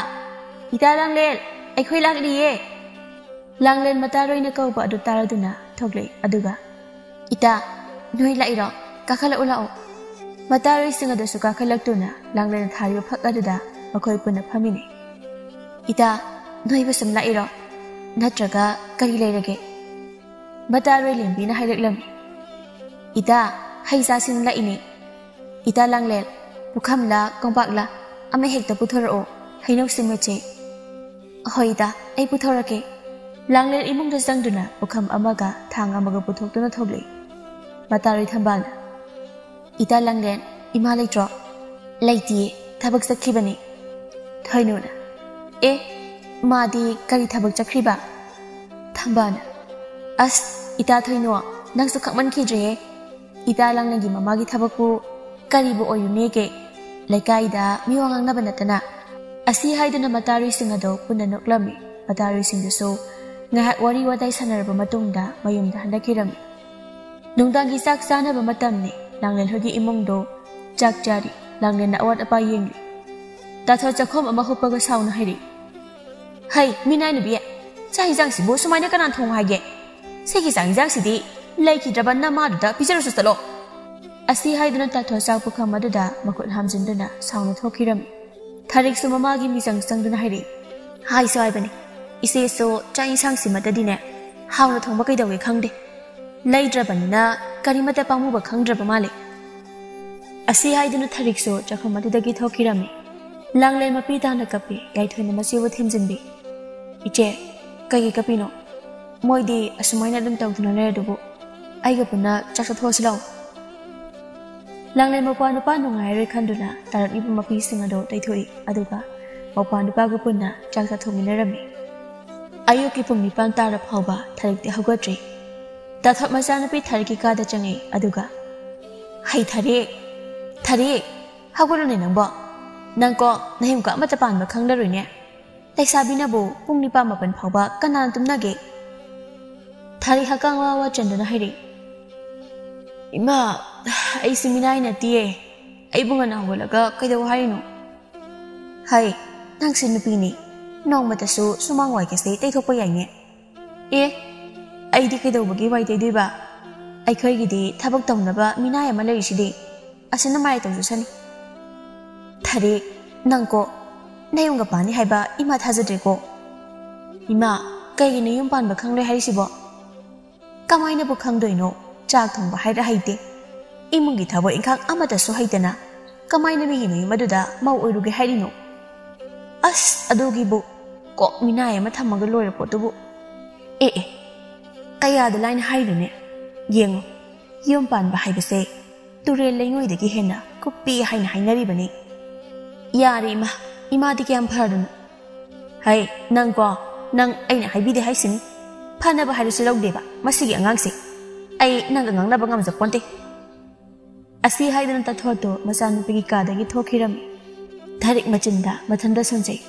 ꯏꯇꯥ ꯂꯥꯡꯂꯦꯟ! ꯑꯩꯈꯣꯏ ꯂꯥꯛꯂꯤꯌꯦ!" ꯂꯥꯡꯂꯦꯟ ꯃꯇꯥꯔꯣꯏꯅ ꯀꯧꯕ ꯑꯗꯨ ꯇꯥꯔꯗꯨꯅ ꯊꯣꯛꯂꯛꯏ꯫ ꯑꯗꯨꯒ, "ꯏꯇꯥ, ꯅꯣꯏ ꯂꯥꯛꯏꯔꯣ? ꯀꯥꯈꯠꯂꯛꯎ ꯂꯥꯛꯑꯣ!" ꯃꯇꯥꯔꯣꯏꯁꯤꯡ ꯑꯗꯨꯁꯨ ꯀꯥꯈꯠꯂꯛꯇꯨꯅ ꯂꯥꯡꯂꯦꯟꯅ ꯊꯥꯔꯤꯕ ꯐꯛ ꯑꯗꯨꯗ ꯃꯈꯣꯏ ꯄꯨꯟꯅ ꯐꯝꯃꯤꯅꯤ꯫ "ꯏꯇꯥ, ꯅꯣꯏꯕꯨ ꯁꯨꯝ ꯂꯥꯛꯏꯔꯣ? ꯅꯠꯇ꯭ꯔꯒ ꯀꯔꯤ ꯂꯩꯔꯒꯦ?" ꯃꯇꯥꯔꯣꯏ ꯂꯦꯝꯕꯤꯅ ꯍꯥꯏꯔꯛꯂꯝꯃꯤ꯫ "ꯏꯇꯥ, ꯍꯩ ꯆꯥꯁꯤꯅ ꯂꯥꯛꯏꯅꯦ꯫ ꯏꯇꯥ ꯂꯥꯡꯂꯦꯟ, ꯄꯨꯈꯝꯂꯥ ꯀꯣꯝꯄꯥꯛꯂꯥ ꯑꯃ ꯍꯦꯛꯇ ꯄꯨꯊꯣꯔꯛꯑꯣ, ꯍꯩꯅꯧꯁꯤꯡ ꯃꯆꯦ꯫" "ꯍꯣꯏ ꯏꯇꯥ, ꯑꯩ ꯄꯨꯊꯣꯔꯛꯀꯦ꯫" ꯂꯥꯡꯂꯦꯟ ꯏꯃꯨꯡꯗ ꯆꯪꯗꯨꯅ ꯄꯨꯈꯝ ꯑꯃꯒ ꯊꯥꯡ ꯑꯃꯒ ꯄꯨꯊꯣꯛꯇꯨꯅ ꯊꯣꯛꯂꯛꯏ꯫ ꯃꯇꯥꯔꯣꯏ ꯊꯝꯕꯥꯜꯅ, "ꯏꯇꯥ ꯂꯥꯡꯂꯦꯟ, ꯏꯃꯥ ꯂꯩꯇ꯭ꯔꯣ?" "ꯂꯩꯇꯤꯌꯦ, ꯊꯕꯛ ꯆꯠꯈꯤꯕꯅꯤ꯫" ꯊꯣꯏꯅꯨꯅ, "ꯑꯦ, ꯃꯥꯗꯤ ꯀꯔꯤ ꯊꯕꯛ ꯆꯠꯈ꯭ꯔꯤꯕ?" ꯊꯝꯕꯥꯜꯅ, "ꯑꯁ, ꯏꯇꯥ ꯊꯣꯏꯅꯨ, ꯅꯪꯁꯨ ꯈꯪꯃꯟꯈꯤꯗ꯭ꯔꯦꯍꯦ꯫ ꯏꯇꯥ ꯂꯥꯡꯂꯦꯟꯒꯤ ꯃꯃꯥꯒꯤ ꯊꯕꯛꯄꯨ ꯀꯔꯤꯕꯨ ꯑꯣꯏꯔꯨꯅꯦꯒꯦ? ꯂꯩꯀꯥꯏꯗ ꯃꯤꯋꯥ ꯉꯥꯡꯅꯕ ꯅꯠꯇꯅ꯫" ꯑꯁꯤ ꯍꯥꯏꯗꯨꯅ ꯃꯇꯥꯔꯣꯏꯁꯤꯡ ꯑꯗꯨ ꯄꯨꯟꯅ ꯅꯣꯛꯂꯝꯃꯤ꯫ ꯃꯇꯥꯔꯣꯏꯁꯤꯡꯗꯨꯁꯨ ꯉꯥꯏꯍꯥꯛ ꯋꯥꯔꯤ ꯋꯥꯇꯥꯏ ꯁꯥꯟꯅꯔꯕ ꯃꯇꯨꯡꯗ ꯃꯌꯨꯝꯗ ꯍꯜꯂꯛꯈꯤꯔꯝꯃꯤ꯫ ꯅꯨꯡꯗꯥꯡꯒꯤ ꯆꯥꯛ ꯆꯥꯅꯕ ꯃꯇꯝꯅꯤ꯫ ꯂꯥꯡꯂꯦꯟ ꯍꯣꯏꯒꯤ ꯏꯃꯨꯡꯗꯣ ꯆꯥꯛ ꯆꯥꯔꯤ꯫ ꯂꯥꯡꯂꯦꯟꯅ ꯑꯋꯥꯠ ꯑꯄꯥ ꯌꯦꯡꯂꯤ꯫ ꯇꯥꯊꯣ ꯆꯥꯛꯈꯣꯝ ꯑꯃ ꯍꯨꯞꯄꯒ ꯁꯥꯎꯅ ꯍꯥꯏꯔꯤ, "ꯍꯩ, ꯃꯤꯅꯥꯏ ꯅꯨꯄꯤ, ꯆꯥꯛ ꯏꯟꯖꯥꯡꯁꯤꯕꯨ ꯁꯨꯃꯥꯏꯅ ꯀꯅꯥꯅ ꯊꯣꯡꯉꯨ ꯍꯥꯏꯒꯦ? ꯁꯤꯒꯤ ꯆꯥꯛ ꯏꯟꯖꯥꯡꯁꯤꯗꯤ ꯂꯩꯈꯤꯗ꯭ꯔꯕ ꯅꯃꯥꯗꯨꯗ ꯄꯤꯖꯔꯨꯁꯨ ꯆꯠꯂꯣ!" ꯑꯁꯤ ꯍꯥꯏꯗꯨꯅ ꯇꯥꯊꯣ ꯆꯥꯛ ꯄꯨꯈꯝ ꯑꯗꯨꯗ ꯃꯈꯨꯠ ꯍꯥꯝꯖꯤꯟꯗꯨꯅ ꯁꯥꯎꯅ ꯊꯣꯛꯈꯤꯔꯝꯃꯤ꯫ ꯊꯔꯤꯛꯁꯨ ꯃꯃꯥꯒꯤ ꯃꯤꯆꯪ ꯆꯪꯗꯨꯅ ꯍꯥꯏꯔꯛꯏ, "ꯍꯥꯏꯁꯨ ꯍꯥꯏꯕꯅꯤ, ꯏꯆꯦꯁꯨ ꯆꯥꯛ ꯏꯟꯁꯥꯡꯁꯤꯃꯠꯇꯗꯤꯅꯦ ꯍꯥꯎꯅ ꯊꯣꯡꯕ ꯀꯩꯗꯧꯒꯦ ꯈꯪꯗꯦ꯫ ꯂꯩꯗ꯭ꯔꯕꯅꯤꯅ ꯀꯔꯤꯃꯠꯇ ꯄꯥꯝꯃꯨꯕ ꯈꯪꯗ꯭ꯔꯕ ꯃꯥꯜꯂꯦ꯫" ꯑꯁꯤ ꯍꯥꯏꯗꯨꯅ ꯊꯔꯤꯛꯁꯨ ꯆꯥꯛꯈꯨꯝ ꯑꯗꯨꯗꯒꯤ ꯊꯣꯛꯈꯤꯔꯝꯃꯤ꯫ ꯂꯥꯡꯂꯦꯟ ꯃꯄꯤ ꯇꯥꯅ ꯀꯞꯄꯤ꯫ ꯌꯥꯏꯊꯣꯏꯅ ꯃꯆꯦꯕꯨ ꯊꯦꯝꯖꯤꯟꯕꯤ꯫ "ꯏꯆꯦ, ꯀꯩꯒꯤ ꯀꯞꯄꯤꯅꯣ? ꯃꯣꯏꯗꯤ ꯑꯁꯨꯃꯥꯏꯅ ꯑꯗꯨꯝ ꯇꯧꯗꯨꯅ ꯂꯩꯔꯗꯨꯕꯨ꯫ ꯑꯩꯒ ꯄꯨꯟꯅ ꯆꯥꯛ ꯆꯥꯊꯣꯛꯑꯁꯤ ꯂꯥꯛꯑꯣ꯫" ꯂꯥꯡꯂꯦꯟ ꯃꯄꯥ ꯅꯨꯄꯥ ꯅꯨꯡꯉꯥꯏꯔꯣꯏ ꯈꯟꯗꯨꯅ ꯇꯥꯔꯛꯂꯤꯕ ꯃꯄꯤꯁꯤꯡ ꯑꯗꯨ ꯇꯩꯊꯣꯛꯏ, ꯑꯗꯨꯒ ꯃꯄꯥ ꯅꯨꯄꯥꯒ ꯄꯨꯟꯅ ꯆꯥꯛ ꯆꯥꯊꯣꯛꯃꯤꯟꯅꯔꯝꯃꯤ꯫ ꯑꯌꯨꯛꯀꯤ ꯄꯨꯡ ꯅꯤꯄꯥꯟ ꯇꯥꯔ ꯐꯥꯎꯕ ꯊꯔꯤꯛꯇꯤ ꯍꯧꯒꯠꯇ꯭ꯔꯤ꯫ ꯇꯥꯊꯣꯠ ꯃꯆꯥꯅꯨꯄꯤ ꯊꯔꯤꯛꯀꯤ ꯀꯥꯗ ꯆꯪꯉꯛꯏ, ꯑꯗꯨꯒ, "ꯍꯩ ꯊꯔꯤꯛ, ꯊꯔꯤꯛ, ꯍꯧꯒꯠꯂꯨꯅꯦ ꯅꯪꯕꯣ꯫ ꯅꯪꯀꯣ ꯅꯌꯨꯝꯒ ꯑꯃꯠꯇ ꯄꯥꯟꯕ ꯈꯪꯂꯔꯣꯏꯅꯦ꯫ ꯂꯩꯁꯥꯕꯤꯅꯕꯨ ꯄꯨꯡ ꯅꯤꯄꯥꯟ ꯃꯥꯄꯟ ꯐꯥꯎꯕ ꯀꯅꯥꯅ ꯇꯨꯝꯅꯒꯦ?" ꯊꯔꯤꯛ ꯍꯛꯀꯥꯡ ꯋꯥ ꯋꯥ ꯆꯟꯗꯨꯅ ꯍꯥꯏꯔꯛꯏ꯫ "ꯏꯃꯥ, ꯑꯩꯁꯤ ꯃꯤꯅꯥꯏ ꯅꯠꯇꯤꯌꯦ꯫ ꯑꯩꯕꯨ ꯉꯟꯅ ꯍꯧꯒꯠꯂꯒ ꯀꯩꯗꯧ ꯍꯥꯏꯔꯤꯅꯣ?" "ꯍꯩ, ꯅꯪꯁꯦ ꯅꯨꯄꯤꯅꯤ꯫ ꯅꯣꯡꯃꯇꯁꯨ ꯁꯨꯃꯥꯡ ꯋꯥꯏꯒꯁꯦ ꯇꯩꯊꯣꯛꯄ ꯌꯥꯏꯅꯦ꯫" "ꯑꯦ, ꯑꯩꯗꯤ ꯀꯩꯗꯧꯕꯒꯤ ꯋꯥꯏ ꯇꯩꯗꯣꯏꯕ? ꯑꯩꯈꯣꯏꯒꯤꯗꯤ ꯊꯕꯛ ꯇꯧꯅꯕ ꯃꯤꯅꯥꯏ ꯑꯃ ꯂꯩꯔꯤꯁꯤꯗꯤ꯫ ꯑꯁꯤꯅ ꯃꯥꯏ ꯇꯧꯖꯁꯅꯤ꯫" "ꯊꯔꯤꯛ, ꯅꯪꯀꯣ ꯅꯌꯨꯝꯒ ꯄꯥꯟꯅꯤ ꯍꯥꯏꯕ ꯏꯃꯥ ꯊꯥꯖꯗ꯭ꯔꯦꯀꯣ꯫" "ꯏꯃꯥ, ꯀꯩꯒꯤꯅꯣ ꯌꯨꯝ ꯄꯥꯟꯕ ꯈꯪꯂꯣꯏ ꯍꯥꯏꯔꯤꯁꯤꯕꯣ?" "ꯀꯃꯥꯏꯅꯕꯨ ꯈꯪꯗꯣꯏꯅꯣ? ꯆꯥꯛ ꯊꯣꯡꯕ ꯍꯥꯏꯔ ꯍꯩꯇꯦ꯫ ꯏꯃꯨꯡꯒꯤ ꯊꯕꯛ ꯏꯪꯈꯥꯡ ꯑꯃꯠꯇꯁꯨ ꯍꯩꯇꯅ ꯀꯃꯥꯏꯅ ꯃꯤꯒꯤ ꯃꯌꯨꯝ ꯑꯗꯨꯗ ꯃꯧ ꯑꯣꯏꯔꯨꯒꯦ ꯍꯥꯏꯔꯤꯅꯣ?" "ꯑꯁ, ꯑꯗꯨꯒꯤꯕꯨ ꯀꯣꯛ ꯃꯤꯅꯥꯏ ꯑꯃ ꯊꯝꯃꯒ ꯂꯣꯏꯔ ꯄꯣꯠꯇꯨꯕꯨ꯫ ꯑꯦ ꯑꯦ, ꯀꯌꯥꯗ ꯂꯥꯏꯅ ꯍꯥꯏꯔꯤꯅꯦ꯫ ꯌꯦꯡꯉꯨ, ꯌꯨꯝ ꯄꯥꯟꯕ ꯍꯥꯏꯕꯁꯦ ꯇꯨꯔꯦꯜ ꯂꯩꯉꯣꯏꯗꯒꯤ ꯍꯦꯟꯅ ꯀꯨꯞꯄꯤ ꯍꯥꯏꯅ ꯍꯥꯏꯅꯔꯤꯕꯅꯤ꯫" "ꯌꯥꯔꯦ ꯏꯃꯥ, ꯏꯃꯥꯗꯤ ꯀꯌꯥꯝ ꯐꯔꯗꯅꯣ꯫" "ꯍꯩ, ꯅꯪꯀꯣ, ꯅꯪ ꯑꯩꯅ ꯍꯥꯏꯕꯤꯗꯦ ꯍꯥꯏꯁꯤꯅꯤ꯫ ꯐꯅꯕ ꯍꯥꯏꯔꯁꯨ ꯂꯧꯗꯦꯕ ꯃꯁꯤꯒꯤ ꯑꯉꯥꯡꯁꯦ꯫ ꯑꯩ ꯅꯪꯒ ꯉꯥꯡꯅꯕ ꯉꯝꯖꯄꯣꯟꯇꯦ꯫" ꯑꯁꯤ ꯍꯥꯏꯗꯨꯅ ꯇꯥꯊꯣꯠꯇꯣ ꯃꯆꯥꯅꯨꯄꯤꯒꯤ ꯀꯥꯗꯒꯤ ꯊꯣꯛꯈꯤꯔꯝꯃꯤ꯫ ꯊꯔꯤꯛ ꯃꯆꯤꯟꯗ ꯃꯊꯟꯇ ꯁꯣꯟꯖꯩ꯫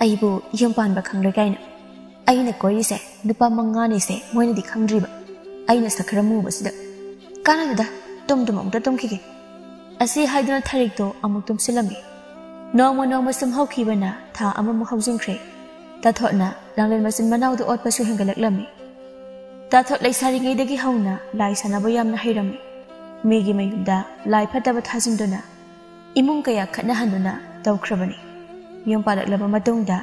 "ꯑꯩꯕꯨ ꯌꯨꯝ ꯄꯥꯟꯕ ꯈꯪꯂꯣꯏ ꯀꯥꯏꯅ꯫ ꯑꯩꯅ ꯀꯣꯏꯔꯤꯁꯦ ꯅꯨꯄꯥ ꯃꯉꯥꯅꯤꯁꯦ ꯃꯣꯏꯅꯗꯤ ꯈꯪꯗ꯭ꯔꯤꯕ꯫ ꯑꯩꯅ ꯁꯛ ꯈꯔ ꯃꯨꯕꯁꯤꯗ꯫ ꯀꯥꯟꯅꯗꯦꯗ, ꯇꯨꯝ ꯇꯨꯝ ꯑꯃꯨꯛꯇ ꯇꯨꯝꯈꯤꯒꯦ꯫" ꯑꯁꯤ ꯍꯥꯏꯗꯨꯅ ꯊꯔꯤꯛꯇꯣ ꯑꯃꯨꯛ ꯇꯨꯝꯁꯤꯜꯂꯝꯃꯤ꯫ ꯅꯣꯡꯃ ꯅꯣꯡꯃ ꯁꯨꯝ ꯍꯧꯈꯤꯕꯅ ꯊꯥ ꯑꯃꯃꯨꯛ ꯍꯧꯖꯤꯟꯈ꯭ꯔꯦ꯫ ꯇꯥꯊꯣꯠꯅ ꯂꯥꯡꯂꯦꯟ ꯃꯆꯤꯟ ꯃꯅꯥꯎꯗ ꯑꯣꯠꯄꯁꯨ ꯍꯦꯟꯒꯠꯂꯛꯂꯝꯃꯤ꯫ ꯇꯥꯊꯣꯠ ꯂꯩꯁꯥꯔꯤꯉꯩꯗꯒꯤ ꯍꯧꯅ ꯂꯥꯏ ꯁꯥꯟꯅꯕ ꯌꯥꯝꯅ ꯍꯩꯔꯝꯃꯤ꯫ ꯃꯤꯒꯤ ꯃꯌꯨꯝꯗ ꯂꯥꯏ ꯐꯠꯇꯕ ꯊꯥꯖꯤꯟꯗꯨꯅ ꯏꯃꯨꯡ ꯀꯌꯥ ꯈꯠꯅꯍꯟꯗꯨꯅ ꯇꯧꯈ꯭ꯔꯕꯅꯤ꯫ ꯌꯨꯝ ꯄꯥꯜꯂꯛꯂꯕ ꯃꯇꯨꯡꯗ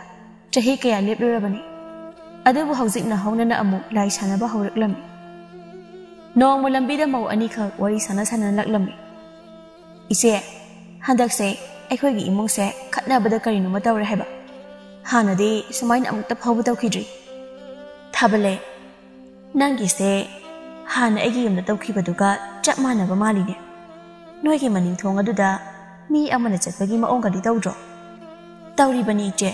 ꯆꯍꯤ ꯀꯌꯥ ꯂꯦꯞꯂꯨꯔꯕꯅꯤ꯫ ꯑꯗꯨꯕꯨ ꯍꯧꯖꯤꯛꯅ ꯍꯧꯅꯅ ꯑꯃꯨꯛ ꯂꯥꯏ ꯁꯥꯟꯅꯕ ꯍꯧꯔꯛꯂꯝꯃꯤ꯫ ꯅꯣꯡꯃ ꯂꯝꯕꯤꯗ ꯃꯧ ꯑꯅꯤꯈꯛ ꯋꯥꯔꯤ ꯁꯥꯟꯅ ꯁꯥꯟꯅ ꯂꯥꯛꯂꯝꯃꯤ꯫ ꯏꯆꯦ, ꯍꯟꯗꯛꯁꯦ ꯑꯩꯈꯣꯏꯒꯤ ꯏꯃꯨꯡꯁꯦ ꯈꯠꯅꯕꯗ ꯀꯔꯤꯅꯣꯃ ꯇꯧꯔꯦ ꯍꯥꯏꯕ꯫ ꯍꯥꯟꯅꯗꯤ ꯁꯨꯃꯥꯏꯅ ꯑꯃꯨꯛꯇ ꯐꯥꯎꯕ ꯇꯧꯈꯤꯗ꯭ꯔꯤ꯫ ꯊꯥꯕꯜꯂꯦ, ꯅꯪꯒꯤꯁꯦ ꯍꯥꯟꯅ ꯑꯩꯒꯤ ꯌꯨꯝꯗ ꯇꯧꯈꯤꯕꯗꯨꯒ ꯆꯞ ꯃꯥꯟꯅꯕ ꯃꯥꯜꯂꯤꯅꯦ꯫ ꯅꯣꯏꯒꯤ ꯃꯅꯤꯡ ꯊꯣꯡ ꯑꯗꯨꯗ ꯃꯤ ꯑꯃꯅ ꯆꯠꯄꯒꯤ ꯃꯑꯣꯡꯒꯗꯤ ꯇꯧꯗ꯭ꯔꯣ? ꯇꯧꯔꯤꯕꯅꯤ ꯏꯆꯦ꯫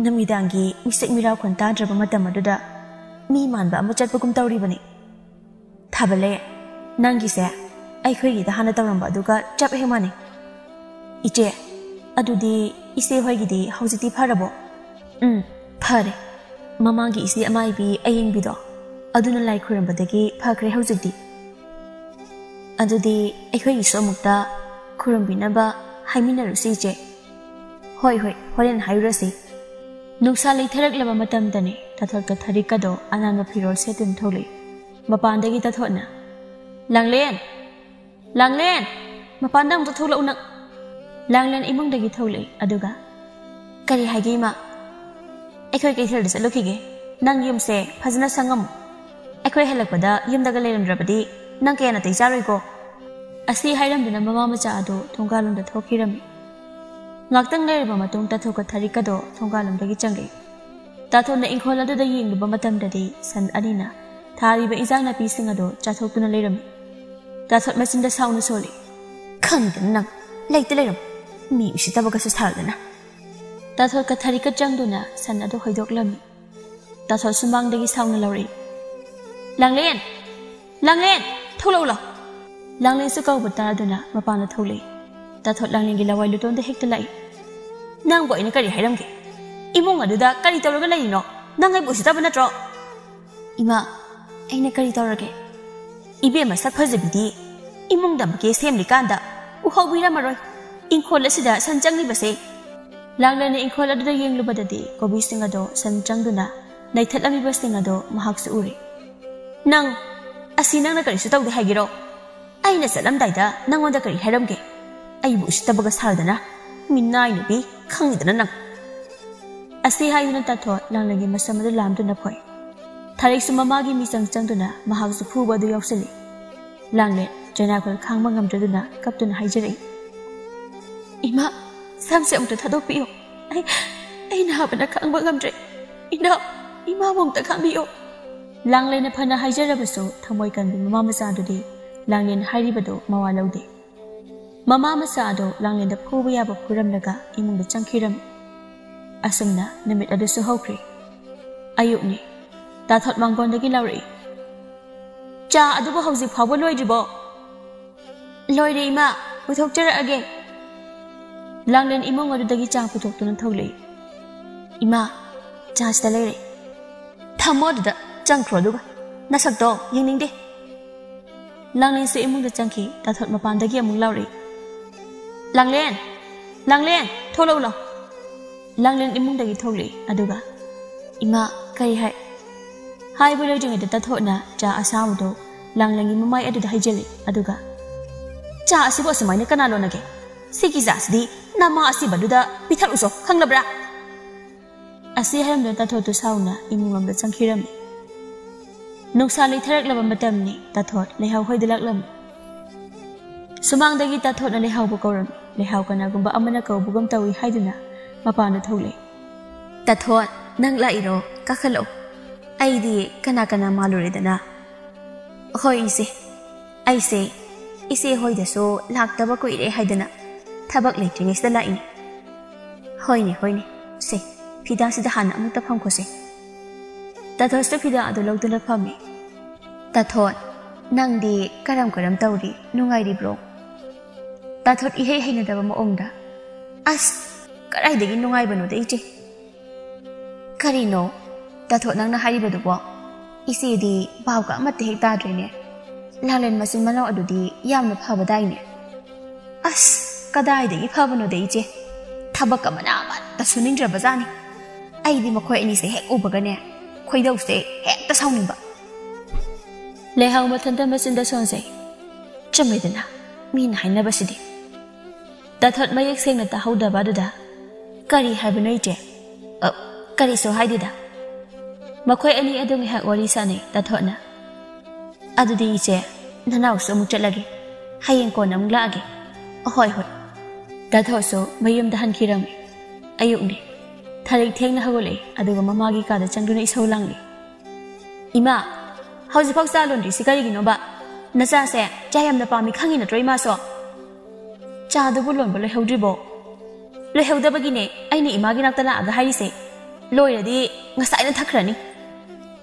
ꯅꯨꯃꯤꯗꯥꯡꯒꯤ ꯃꯤꯁꯛ ꯃꯤꯔꯥꯎꯈꯣꯟ ꯇꯥꯗ꯭ꯔꯕ ꯃꯇꯝ ꯑꯗꯨꯗ ꯃꯤ ꯃꯥꯟꯕ ꯑꯃ ꯆꯠꯄꯒꯨꯝ ꯇꯧꯔꯤꯕꯅꯤ꯫ ꯊꯥꯕꯜꯂꯦ, ꯅꯪꯒꯤꯁꯦ ꯑꯩꯈꯣꯏꯒꯤꯗ ꯍꯥꯟꯅ ꯇꯧꯔꯝꯕ ꯑꯗꯨꯒ ꯆꯞ ꯍꯦꯛ ꯃꯥꯟꯅꯩ꯫ ꯏꯆꯦ, ꯑꯗꯨꯗꯤ ꯏꯆꯦ ꯍꯣꯏꯒꯤꯗꯤ ꯍꯧꯖꯤꯛꯇꯤ ꯐꯔꯕꯣ? ꯎꯝ, ꯐꯔꯦ꯫ ꯃꯃꯥꯡꯒꯤ ꯏꯆꯦ ꯑꯃꯥꯏꯕꯤ ꯑꯌꯦꯡꯕꯤꯗꯣ, ꯑꯗꯨꯅ ꯂꯥꯏ ꯈꯨꯔꯝꯕꯗꯒꯤ ꯐꯈ꯭ꯔꯦ ꯍꯧꯖꯤꯛꯇꯤ꯫ ꯑꯗꯨꯗꯤ ꯑꯩꯈꯣꯏꯒꯤꯁꯨ ꯑꯃꯨꯛꯇ ꯈꯨꯔꯨꯝꯕꯤꯅꯕ ꯍꯥꯏꯃꯤꯟꯅꯔꯨꯁꯤ ꯏꯆꯦ꯫ ꯍꯣꯏ, ꯍꯣꯏ, ꯍꯣꯔꯦꯟ ꯍꯥꯏꯔꯨꯔꯁꯤ꯫ ꯅꯨꯡꯁꯥ ꯂꯩꯊꯔꯛꯂꯕ ꯃꯇꯝꯗꯅꯤ ꯇꯥꯊꯣꯠꯀ ꯊꯔꯤꯛꯀꯗꯣ ꯑꯅꯥꯟꯕ ꯐꯤꯔꯣꯜ ꯁꯦꯠꯇꯨꯅ ꯊꯣꯛꯂꯛꯏ꯫ ꯃꯄꯥꯟꯗꯒꯤ ꯇꯥꯊꯣꯠꯅ, "ꯂꯥꯡꯂꯦꯟ! ꯂꯥꯡꯂꯦꯟ! ꯃꯄꯥꯟꯗ ꯑꯃꯨꯛꯇ ꯊꯣꯛꯂꯛꯎ ꯅꯪ!" ꯂꯥꯡꯂꯦꯟ ꯏꯃꯨꯡꯗꯒꯤ ꯊꯣꯛꯂꯛꯏ, ꯑꯗꯨꯒ, "ꯀꯔꯤ ꯍꯥꯏꯒꯦ ꯏꯃꯥ?" "ꯑꯩꯈꯣꯏ ꯀꯩꯊꯦꯜꯗ ꯆꯠꯂꯨꯈꯤꯒꯦ꯫ ꯅꯪ ꯌꯨꯝꯁꯦ ꯐꯖꯅ ꯁꯪꯉꯝꯃꯨ꯫ ꯑꯩꯈꯣꯏ ꯍꯜꯂꯛꯄꯗ ꯌꯨꯝꯗꯒ ꯂꯩꯔꯝꯗ꯭ꯔꯕꯗꯤ ꯅꯪ ꯀꯌꯥ ꯅꯥꯇꯩ ꯆꯥꯔꯣꯏꯀꯣ?" ꯑꯁꯤ ꯍꯥꯏꯔꯝꯗꯨꯅ ꯃꯃꯥ ꯃꯆꯥ ꯑꯗꯨ ꯊꯣꯡꯒꯥꯜꯂꯣꯝꯗ ꯊꯣꯛꯈꯤꯔꯝꯃꯤ꯫ ꯉꯥꯛꯇꯪ ꯂꯩꯔꯕ ꯃꯇꯨꯡ ꯇꯥꯊꯣꯠꯀ ꯊꯔꯤꯛꯀꯗꯣ ꯊꯣꯡꯒꯥꯜꯂꯣꯝꯗꯒꯤ ꯆꯪꯂꯛꯏ꯫ ꯇꯥꯊꯣꯠꯅ ꯏꯪꯈꯣꯜ ꯑꯗꯨꯗ ꯌꯦꯡꯂꯨꯕ ꯃꯇꯝꯗꯗꯤ ꯁꯟ ꯑꯅꯤꯅ ꯊꯥꯔꯤꯕ ꯏꯟꯖꯥꯡ ꯅꯥꯄꯤꯁꯤꯡ ꯑꯗꯨ ꯆꯥꯊꯣꯛꯇꯨꯅ ꯂꯩꯔꯝꯃꯤ꯫ ꯇꯥꯊꯣꯠ ꯃꯆꯤꯟꯗ ꯁꯥꯎꯅ ꯁꯣꯜꯂꯤ꯫ "ꯈꯪꯗꯅ ꯅꯪ ꯂꯩꯇ ꯂꯩꯔꯝ, ꯃꯤ ꯎꯁꯤꯠꯇꯕꯒꯁꯨ ꯁꯥꯔꯗꯅ!" ꯇꯥꯊꯣꯠꯀ ꯊꯔꯤꯛꯀ ꯆꯪꯗꯨꯅ ꯁꯟ ꯑꯗꯨ ꯍꯣꯏꯗꯣꯛꯂꯝꯃꯤ꯫ ꯇꯥꯊꯣꯠ ꯁꯨꯃꯥꯡꯗꯒꯤ ꯁꯥꯎꯅ ꯂꯧꯔꯛꯏ꯫ "ꯂꯥꯡꯂꯦꯟ! ꯂꯥꯡꯂꯦꯟ! ꯊꯣꯛꯂꯛꯎ ꯂꯥꯎ!" ꯂꯥꯡꯂꯦꯟꯁꯨ ꯀꯧꯕ ꯇꯥꯗꯨꯅ ꯃꯄꯥꯟꯗ ꯊꯣꯛꯂꯛꯏ꯫ ꯇꯥꯊꯣꯠ ꯂꯥꯡꯂꯦꯟꯒꯤ ꯂꯋꯥꯏ ꯂꯨꯇꯣꯟꯗ ꯍꯦꯛꯇ ꯂꯥꯛꯏ꯫ "ꯅꯪꯕꯨ ꯑꯩꯅ ꯀꯔꯤ ꯍꯥꯏꯔꯝꯒꯦ? ꯏꯃꯨꯡ ꯑꯗꯨꯗ ꯀꯔꯤ ꯇꯧꯔꯒ ꯂꯩꯔꯤꯅꯣ? ꯅꯪ ꯑꯩꯕꯨ ꯎꯁꯤꯠꯇꯕ ꯅꯠꯇ꯭ꯔꯣ?" "ꯏꯃꯥ, ꯑꯩꯅ ꯀꯔꯤ ꯇꯧꯔꯒꯦ? ꯏꯕꯦꯝꯃ ꯁꯛ ꯐꯖꯕꯤꯗꯤ ꯏꯃꯨꯡꯗ ꯃꯀꯦ ꯁꯦꯝꯂꯤꯀꯥꯟꯗ ꯎꯍꯧꯕꯤꯔꯝꯃꯔꯣꯏ꯫ ꯏꯪꯈꯣꯜ ꯑꯁꯤꯗ ꯁꯟ ꯆꯪꯂꯤꯕꯁꯦ!" ꯂꯥꯡꯂꯦꯟꯅ ꯏꯪꯈꯣꯜ ꯑꯗꯨꯗ ꯌꯦꯡꯂꯨꯕꯗꯗꯤ ꯀꯣꯕꯤꯁꯤꯡ ꯑꯗꯣ ꯁꯟ ꯆꯪꯗꯨꯅ ꯅꯩꯊꯠꯂꯝꯃꯤꯕꯁꯤꯡ ꯑꯗꯣ ꯃꯍꯥꯛꯁꯨ ꯎꯔꯦ꯫ "ꯅꯪ, ꯑꯁꯤ ꯅꯪꯅ ꯀꯔꯤꯁꯨ ꯇꯧꯗꯦ ꯍꯥꯏꯒꯦꯔꯣ? ꯑꯩꯅ ꯆꯠꯂꯝꯗꯥꯏꯗ ꯅꯪꯉꯣꯟꯗ ꯀꯔꯤ ꯍꯥꯏꯔꯝꯒꯦ? ꯑꯩꯕꯨ ꯎꯁꯤꯠꯇꯕꯒ ꯁꯥꯔꯗꯅ, ꯃꯤꯅꯥꯏ ꯅꯨꯄꯤ, ꯈꯪꯉꯤꯗꯅ ꯅꯪ!" ꯑꯁꯤ ꯍꯥꯏꯗꯨꯅ ꯇꯥꯊꯣꯠ ꯂꯥꯡꯂꯦꯟꯒꯤ ꯃꯁꯝ ꯑꯗꯨ ꯂꯥꯝꯗꯨꯅ ꯐꯣꯏ꯫ ꯊꯔꯤꯛꯁꯨ ꯃꯃꯥꯒꯤ ꯃꯤꯆꯪ ꯆꯪꯗꯨꯅ ꯃꯍꯥꯛꯁꯨ ꯐꯨꯕ ꯑꯗꯨ ꯌꯥꯎꯁꯤꯜꯂꯤ꯫ ꯂꯥꯡꯂꯦꯟ, ꯆꯩꯅꯥꯈꯣꯜ ꯈꯥꯡꯕ ꯉꯝꯗ꯭ꯔꯗꯨꯅ ꯀꯞꯇꯨꯅ ꯍꯥꯏꯖꯔꯛꯏ, "ꯏꯃꯥ, ꯁꯝꯁꯦ ꯑꯃꯨꯛꯇ ꯊꯥꯗꯣꯛꯄꯤꯌꯨ꯫ ꯑꯩ, ꯑꯩ ꯅꯥꯕꯅ ꯈꯥꯡꯕ ꯉꯝꯗ꯭ꯔꯦ꯫ ꯏꯅꯥꯎ, ꯏꯃꯥꯕꯨ ꯑꯃꯨꯛꯇ ꯈꯥꯡꯕꯤꯌꯨ꯫" ꯂꯥꯡꯂꯦꯟꯅ ꯐꯅ ꯍꯥꯏꯖꯔꯕꯁꯨ ꯊꯃꯣꯏ ꯀꯟꯕ ꯃꯃꯥ ꯃꯆꯥꯗꯨꯗꯤ ꯂꯥꯡꯂꯦꯟ ꯍꯥꯏꯔꯤꯕꯗꯨ ꯃꯋꯥ ꯂꯧꯗꯦ꯫ ꯃꯃꯥ ꯃꯆꯥ ꯑꯗꯣ ꯂꯥꯡꯂꯦꯟꯗ ꯐꯨꯕ ꯌꯥꯕ ꯐꯨꯔꯝꯂꯒ ꯏꯃꯨꯡꯗ ꯆꯪꯈꯤꯔꯝꯃꯤ꯫ ꯑꯁꯨꯝꯅ ꯅꯨꯃꯤꯠ ꯑꯗꯨꯁꯨ ꯍꯧꯈ꯭ꯔꯦ꯫ ꯑꯌꯨꯛꯅꯤ꯫ ꯇꯥꯊꯣꯠ ꯃꯥꯡꯒꯣꯟꯗꯒꯤ ꯂꯥꯎꯔꯛꯏ, "ꯆꯥ ꯑꯗꯨꯕꯨ ꯍꯧꯖꯤꯛ ꯐꯥꯎꯕ ꯂꯣꯏꯗ꯭ꯔꯤꯕꯣ?" "ꯂꯣꯏꯔꯦ ꯏꯃꯥ, ꯄꯨꯊꯣꯛꯆꯔꯛꯑꯒꯦ꯫" ꯂꯥꯡꯂꯦꯟ ꯏꯃꯨꯡ ꯑꯗꯨꯗꯒꯤ ꯆꯥ ꯄꯨꯊꯣꯛꯇꯨꯅ ꯊꯣꯛꯂꯛꯏ꯫ "ꯏꯃꯥ, ꯆꯥ ꯁꯤꯗ ꯂꯩꯔꯦ꯫" "ꯊꯝꯃꯣ ꯑꯗꯨꯗ, ꯆꯪꯈ꯭ꯔꯣ ꯑꯗꯨꯒ꯫ ꯅꯁꯛꯇꯣ ꯌꯦꯡꯅꯤꯡꯗꯦ꯫" ꯂꯥꯡꯂꯦꯟꯁꯨ ꯏꯃꯨꯡꯗ ꯆꯪꯈꯤ꯫ ꯇꯥꯊꯣꯠ ꯃꯄꯥꯟꯗꯒꯤ ꯑꯃꯨꯛ ꯂꯥꯎꯔꯛꯏ, "ꯂꯥꯡꯂꯦꯟ! ꯂꯥꯡꯂꯦꯟ! ꯊꯣꯛꯂꯛꯎ ꯂꯥꯎ!" ꯂꯥꯡꯂꯦꯟ ꯏꯃꯨꯡꯗꯒꯤ ꯊꯣꯛꯂꯛꯏ꯫ ꯑꯗꯨꯒ, "ꯏꯃꯥ, ꯀꯔꯤ ꯍꯥꯏ?" ꯍꯥꯏꯕ ꯂꯣꯏꯗ꯭ꯔꯤꯉꯩꯗ ꯇꯥꯊꯣꯠꯅ ꯆꯥ ꯑꯁꯥꯕꯗꯣ ꯂꯥꯡꯂꯦꯟꯒꯤ ꯃꯃꯥꯏ ꯑꯗꯨꯗ ꯍꯩꯖꯤꯜꯂꯤ꯫ ꯑꯗꯨꯒ, "ꯆꯥ ꯑꯁꯤꯕꯨ ꯑꯁꯨꯃꯥꯏꯅ ꯀꯅꯥ ꯂꯣꯟꯅꯒꯦ? ꯁꯤꯒꯤ ꯆꯥꯁꯤꯗꯤ ꯅꯃꯥ ꯑꯁꯤꯕꯗꯨꯗ ꯄꯤꯊꯛꯎꯁꯣ, ꯈꯪꯂꯕ꯭ꯔꯥ?" ꯑꯁꯤ ꯍꯥꯏꯔꯝꯗꯨꯅ ꯇꯥꯊꯣꯠꯇꯨ ꯁꯥꯎꯅ ꯏꯃꯨꯡ ꯂꯣꯝꯗ ꯆꯪꯈꯤꯔꯝꯃꯤ꯫ ꯅꯨꯡꯁꯥ ꯂꯩꯊꯔꯛꯂꯕ ꯃꯇꯝꯅꯤ꯫ ꯇꯥꯊꯣꯠ ꯂꯩꯍꯥꯎ ꯍꯣꯏꯗ ꯂꯥꯛꯂꯝꯃꯤ꯫ ꯁꯨꯃꯥꯡꯗꯒꯤ ꯇꯥꯊꯣꯠꯅ ꯂꯩꯍꯥꯎꯕꯨ ꯀꯧꯔꯝꯃꯤ꯫ ꯂꯩꯍꯥꯎ ꯀꯅꯥꯒꯨꯝꯕ ꯑꯃꯅ ꯀꯧꯕꯒꯨꯝ ꯇꯧꯏ ꯍꯥꯏꯗꯨꯅ ꯃꯄꯥꯟꯗ ꯊꯣꯛꯂꯛꯏ꯫ "ꯇꯥꯊꯣꯠ, ꯅꯪ ꯂꯥꯛꯏꯔꯣ? ꯀꯥꯈꯠꯂꯛꯑꯣ꯫ ꯑꯩꯗꯤ ꯀꯅꯥ ꯀꯅꯥ ꯃꯥꯜꯂꯨꯔꯦꯗꯅ꯫" "ꯍꯣꯏ ꯏꯆꯦ, ꯑꯩꯁꯦ ꯏꯆꯦ ꯍꯣꯏꯗꯁꯨ ꯂꯥꯛꯇꯕ ꯀꯨꯏꯔꯦ ꯍꯥꯏꯗꯅ ꯊꯕꯛ ꯂꯩꯇ꯭ꯔꯤꯉꯩꯁꯤꯗ ꯂꯥꯛꯏꯅꯦ꯫" "ꯍꯣꯏꯅꯦ, ꯍꯣꯏꯅꯦ, ꯁꯦ, ꯐꯤꯗꯥꯁꯤꯗ ꯍꯥꯟꯅ ꯑꯃꯨꯛꯇ ꯐꯝꯈꯣꯁꯦ꯫" ꯇꯥꯊꯣꯠꯁꯨ ꯐꯤꯗꯥ ꯑꯗꯨ ꯂꯧꯗꯨꯅ ꯐꯝꯃꯤ꯫ "ꯇꯥꯊꯣꯠ, ꯅꯪꯗꯤ ꯀꯔꯝ ꯀꯔꯝ ꯇꯧꯔꯤ? ꯅꯨꯡꯉꯥꯏꯔꯤꯕ꯭ꯔꯣ?" ꯇꯥꯊꯣꯠ ꯏꯍꯩ ꯍꯩꯅꯗꯕ ꯃꯑꯣꯡꯗ, "ꯑꯁ, ꯀꯗꯥꯏꯗꯒꯤ ꯅꯨꯡꯉꯥꯏꯕꯅꯣꯗ ꯏꯆꯦ?" "ꯀꯔꯤꯅꯣ ꯇꯥꯊꯣꯠ ꯅꯪꯅ ꯍꯥꯏꯔꯤꯕꯗꯨꯕꯣ? ꯏꯆꯦꯗꯤ ꯄꯥꯎꯒ ꯑꯃꯠꯇ ꯍꯦꯛ ꯇꯥꯗ꯭ꯔꯦꯅꯦ꯫ ꯂꯥꯡꯂꯦꯟ ꯃꯆꯤꯟ ꯃꯅꯥꯎ ꯑꯗꯨꯗꯤ ꯌꯥꯝꯅ ꯐꯕꯗꯥꯏꯅꯦ?" "ꯑꯁ, ꯀꯗꯥꯏꯗꯒꯤ ꯐꯕꯅꯣꯗ ꯏꯆꯦ? ꯊꯕꯛ ꯑꯃꯅ ꯑꯃꯠꯇ ꯁꯨꯅꯤꯡꯗ꯭ꯔꯕꯖꯥꯠꯅꯤ꯫ ꯑꯩꯗꯤ ꯃꯈꯣꯏ ꯑꯅꯤꯁꯦ ꯍꯦꯛ ꯎꯕꯒꯅꯦ, ꯈꯣꯏꯗꯧꯁꯦ ꯍꯦꯛꯇ ꯁꯥꯎꯅꯤꯡꯕ꯫" ꯂꯩꯍꯥꯎ ꯃꯊꯟꯇ ꯃꯆꯤꯟꯗ ꯁꯣꯟꯖꯩ꯫ ꯆꯨꯝꯃꯦꯗꯅ, ꯃꯤꯅ ꯍꯥꯏꯅꯕꯁꯤꯗꯤ꯫ ꯇꯥꯊꯣꯠ ꯃꯌꯦꯛ ꯁꯦꯡꯅ ꯇꯥꯍꯧꯗꯕ ꯑꯗꯨꯗ, "ꯀꯔꯤ ꯍꯥꯏꯕꯅꯣ ꯏꯆꯦ?" "ꯑ, ꯀꯔꯤꯁꯨ ꯍꯥꯏꯗꯦꯗ꯫" ꯃꯈꯣꯏ ꯑꯅꯤ ꯑꯗꯨ ꯉꯥꯏꯍꯥꯛ ꯋꯥꯔꯤ ꯁꯥꯅꯩ ꯇꯥꯊꯣꯠꯅ꯫ "ꯑꯗꯨꯗꯤ ꯏꯆꯦ, ꯅꯅꯥꯎꯁꯨ ꯑꯃꯨꯛ ꯆꯠꯂꯒꯦ꯫ ꯍꯌꯦꯡ ꯀꯣꯟꯅ ꯑꯃꯨꯛ ꯂꯥꯛꯑꯒꯦ꯫ ꯑꯍꯣꯏ, ꯍꯣꯏ꯫ ꯇꯥꯊꯣꯠꯁꯨ ꯃꯌꯨꯝꯗ ꯍꯟꯈꯤꯔꯝꯃꯤ꯫ ꯑꯌꯨꯛꯅꯤ꯫ ꯊꯥꯔꯤꯛ ꯊꯦꯡꯅ ꯍꯧꯒꯠꯂꯛꯏ, ꯑꯗꯨꯒ ꯃꯃꯥꯒꯤ ꯀꯥꯗ ꯆꯪꯗꯨꯅ ꯏꯁꯧ ꯂꯥꯡꯂꯤ꯫ "ꯏꯃꯥ, ꯍꯧꯖꯤꯛꯐꯥꯎ ꯆꯥ ꯂꯣꯟꯗ꯭ꯔꯤꯁꯤ ꯀꯔꯤꯒꯤꯅꯣꯕ? ꯅꯆꯥꯁꯦ ꯆꯥ ꯌꯥꯝꯅ ꯄꯥꯝꯃꯤ ꯈꯪꯉꯤ ꯅꯠꯇ꯭ꯔꯣ ꯏꯃꯥꯁꯨ? ꯆꯥꯗꯨꯕꯨ ꯂꯣꯟꯕ ꯂꯣꯏꯍꯧꯗ꯭ꯔꯤꯕꯣ?" "ꯂꯣꯏꯍꯧꯗꯕꯒꯤꯅꯦ ꯑꯩꯅ ꯏꯃꯥꯒꯤ ꯅꯥꯛꯇ ꯂꯥꯛꯑꯒ ꯍꯥꯏꯔꯤꯁꯦ꯫ ꯂꯣꯏꯔꯗꯤ ꯉꯁꯥꯏꯅ ꯊꯛꯈ꯭ꯔꯅꯤ꯫"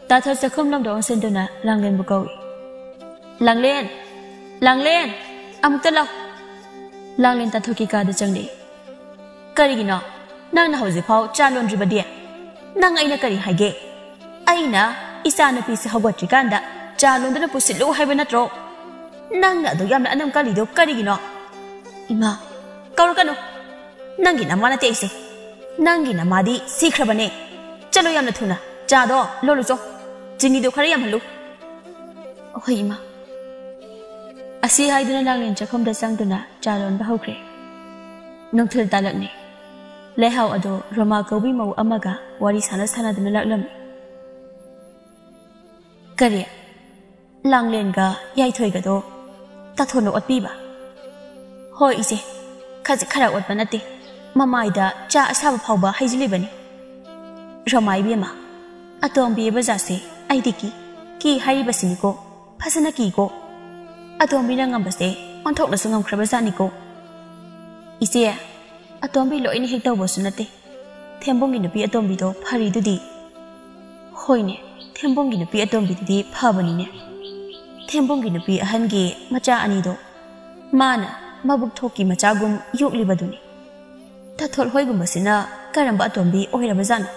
ꯇꯥꯊꯣꯠ ꯆꯥꯛꯈꯨꯝ ꯂꯣꯝꯗ ꯑꯣꯟꯁꯤꯟꯗꯨꯅ ꯂꯥꯡꯂꯦꯟꯕꯨ ꯀꯧꯏ꯫ "ꯂꯥꯡꯂꯦꯟ! ꯂꯥꯡꯂꯦꯟ! ꯑꯃꯨꯛꯇ ꯂꯥꯎ!" ꯂꯥꯡꯂꯦꯟ ꯇꯥꯊꯣꯠꯀꯤ ꯀꯥꯗ ꯆꯪꯂꯛꯏ꯫ "ꯀꯔꯤꯒꯤꯅꯣ? ꯅꯪꯅ ꯍꯧꯖꯤꯛꯐꯥꯎ ꯆꯥ ꯂꯣꯟꯗ꯭ꯔꯤꯕꯗꯤ? ꯅꯪ ꯑꯩꯅ ꯀꯔꯤ ꯍꯥꯏꯒꯦ? ꯑꯩꯅ ꯏꯆꯥ ꯅꯨꯄꯤꯁꯦ ꯍꯧꯒꯠꯇ꯭ꯔꯤꯀꯥꯟꯗ ꯆꯥ ꯂꯣꯟꯗꯨꯅ ꯄꯨꯁꯤꯜꯂꯨ ꯍꯥꯏꯕ ꯅꯠꯇ꯭ꯔꯣ? ꯅꯪꯅ ꯑꯗꯨꯛ ꯌꯥꯝꯅ ꯑꯅꯝ ꯀꯜꯂꯤꯗꯣ ꯀꯔꯤꯒꯤꯅꯣ?" "ꯏꯃꯥ, ꯀꯧꯔꯛꯀꯅꯨ꯫ ꯅꯪꯒꯤ ꯅꯃꯥ ꯅꯠꯇꯦ ꯑꯩꯁꯦ꯫ ꯅꯪꯒꯤ ꯅꯃꯥꯗꯤ ꯁꯤꯈ꯭ꯔꯕꯅꯦ꯫ ꯆꯠꯂꯣ ꯌꯥꯝꯅ ꯊꯨꯅ꯫ ꯆꯥꯗꯣ ꯂꯣꯜꯂꯨ ꯆꯣ꯫ ꯆꯤꯅꯤꯗꯣ ꯈꯔ ꯌꯥꯝꯍꯜꯂꯨ꯫" "ꯍꯣꯏ, ꯏꯃꯥ꯫" ꯑꯁꯤ ꯍꯥꯏꯗꯨꯅ ꯂꯥꯡꯂꯦꯟ ꯆꯥꯛꯈꯨꯝꯗ ꯆꯪꯗꯨꯅ ꯆꯥ ꯂꯣꯟꯕ ꯍꯧꯈ꯭ꯔꯦ꯫ ꯅꯨꯡꯊꯤꯜ ꯇꯥꯂꯛꯅꯤ꯫ ꯂꯩꯍꯥꯎ ꯑꯗꯣ ꯔꯣꯃꯥ ꯀꯧꯕꯤ ꯃꯧ ꯑꯃꯒ ꯋꯥꯔꯤ ꯁꯥꯟꯅ ꯁꯥꯟꯅꯗꯨꯅ ꯂꯥꯛꯂꯝꯃꯤ꯫ "ꯀꯔꯤ? ꯂꯥꯡꯂꯦꯟꯒ ꯌꯥꯏꯊꯣꯏꯒꯗꯣ ꯇꯥꯊꯣꯠꯅ ꯑꯣꯠꯄꯤꯕ?" "ꯍꯣꯏ ꯏꯆꯦ, ꯈꯖꯤꯛ ꯈꯔ ꯑꯣꯠꯄ ꯅꯠꯇꯦ, ꯃꯃꯥꯏꯗ ꯆꯥ ꯑꯁꯥꯕ ꯐꯥꯎꯕ ꯍꯩꯖꯤꯜꯂꯤꯕꯅꯤ꯫ ꯔꯣꯃꯥ ꯏꯕꯦꯝꯃ, ꯑꯇꯣꯝꯕꯤ ꯕꯖꯥꯔꯁꯦ ꯑꯩꯗꯤ ꯀꯤ, ꯀꯤ ꯍꯥꯏꯔꯤꯕꯁꯤꯅꯤꯀꯣ, ꯐꯖꯅ ꯀꯤꯀꯣ꯫ ꯑꯇꯣꯝꯕꯤꯅ ꯉꯝꯕꯁꯦ ꯑꯣꯟꯊꯣꯛꯅꯁꯨ ꯉꯝꯈ꯭ꯔꯕ ꯖꯥꯠꯅꯤꯀꯣ꯫ ꯏꯆꯦ, ꯑꯇꯣꯝꯕꯤ ꯂꯣꯏꯅ ꯍꯦꯛ ꯇꯧꯕꯁꯨ ꯅꯠꯇꯦ꯫ ꯊꯦꯝꯕꯨꯡꯒꯤ ꯅꯨꯄꯤ ꯑꯇꯣꯝꯕꯤꯗꯣ ꯐꯔꯤꯗꯨꯗꯤ꯫" "ꯍꯣꯏꯅꯦ, ꯊꯦꯝꯕꯨꯡꯒꯤ ꯅꯨꯄꯤ ꯑꯇꯣꯝꯕꯤꯗꯨꯗꯤ ꯐꯕꯅꯤꯅꯦ꯫ ꯊꯦꯝꯕꯨꯡꯒꯤ ꯅꯨꯄꯤ ꯑꯍꯟꯒꯤ ꯃꯆꯥ ꯑꯅꯤꯗꯣ ꯃꯥꯅ ꯃꯕꯨꯛ ꯊꯣꯛꯀꯤ ꯃꯆꯥꯒꯨꯝ ꯌꯣꯛꯂꯤꯕꯗꯨꯅꯤ꯫ ꯇꯥꯊꯣꯠ ꯍꯣꯏꯒꯨꯝꯕꯁꯤꯅ ꯀꯔꯝꯕ ꯑꯇꯣꯝꯕꯤ ꯑꯣꯏꯔꯕꯖꯥꯠꯅꯣ?"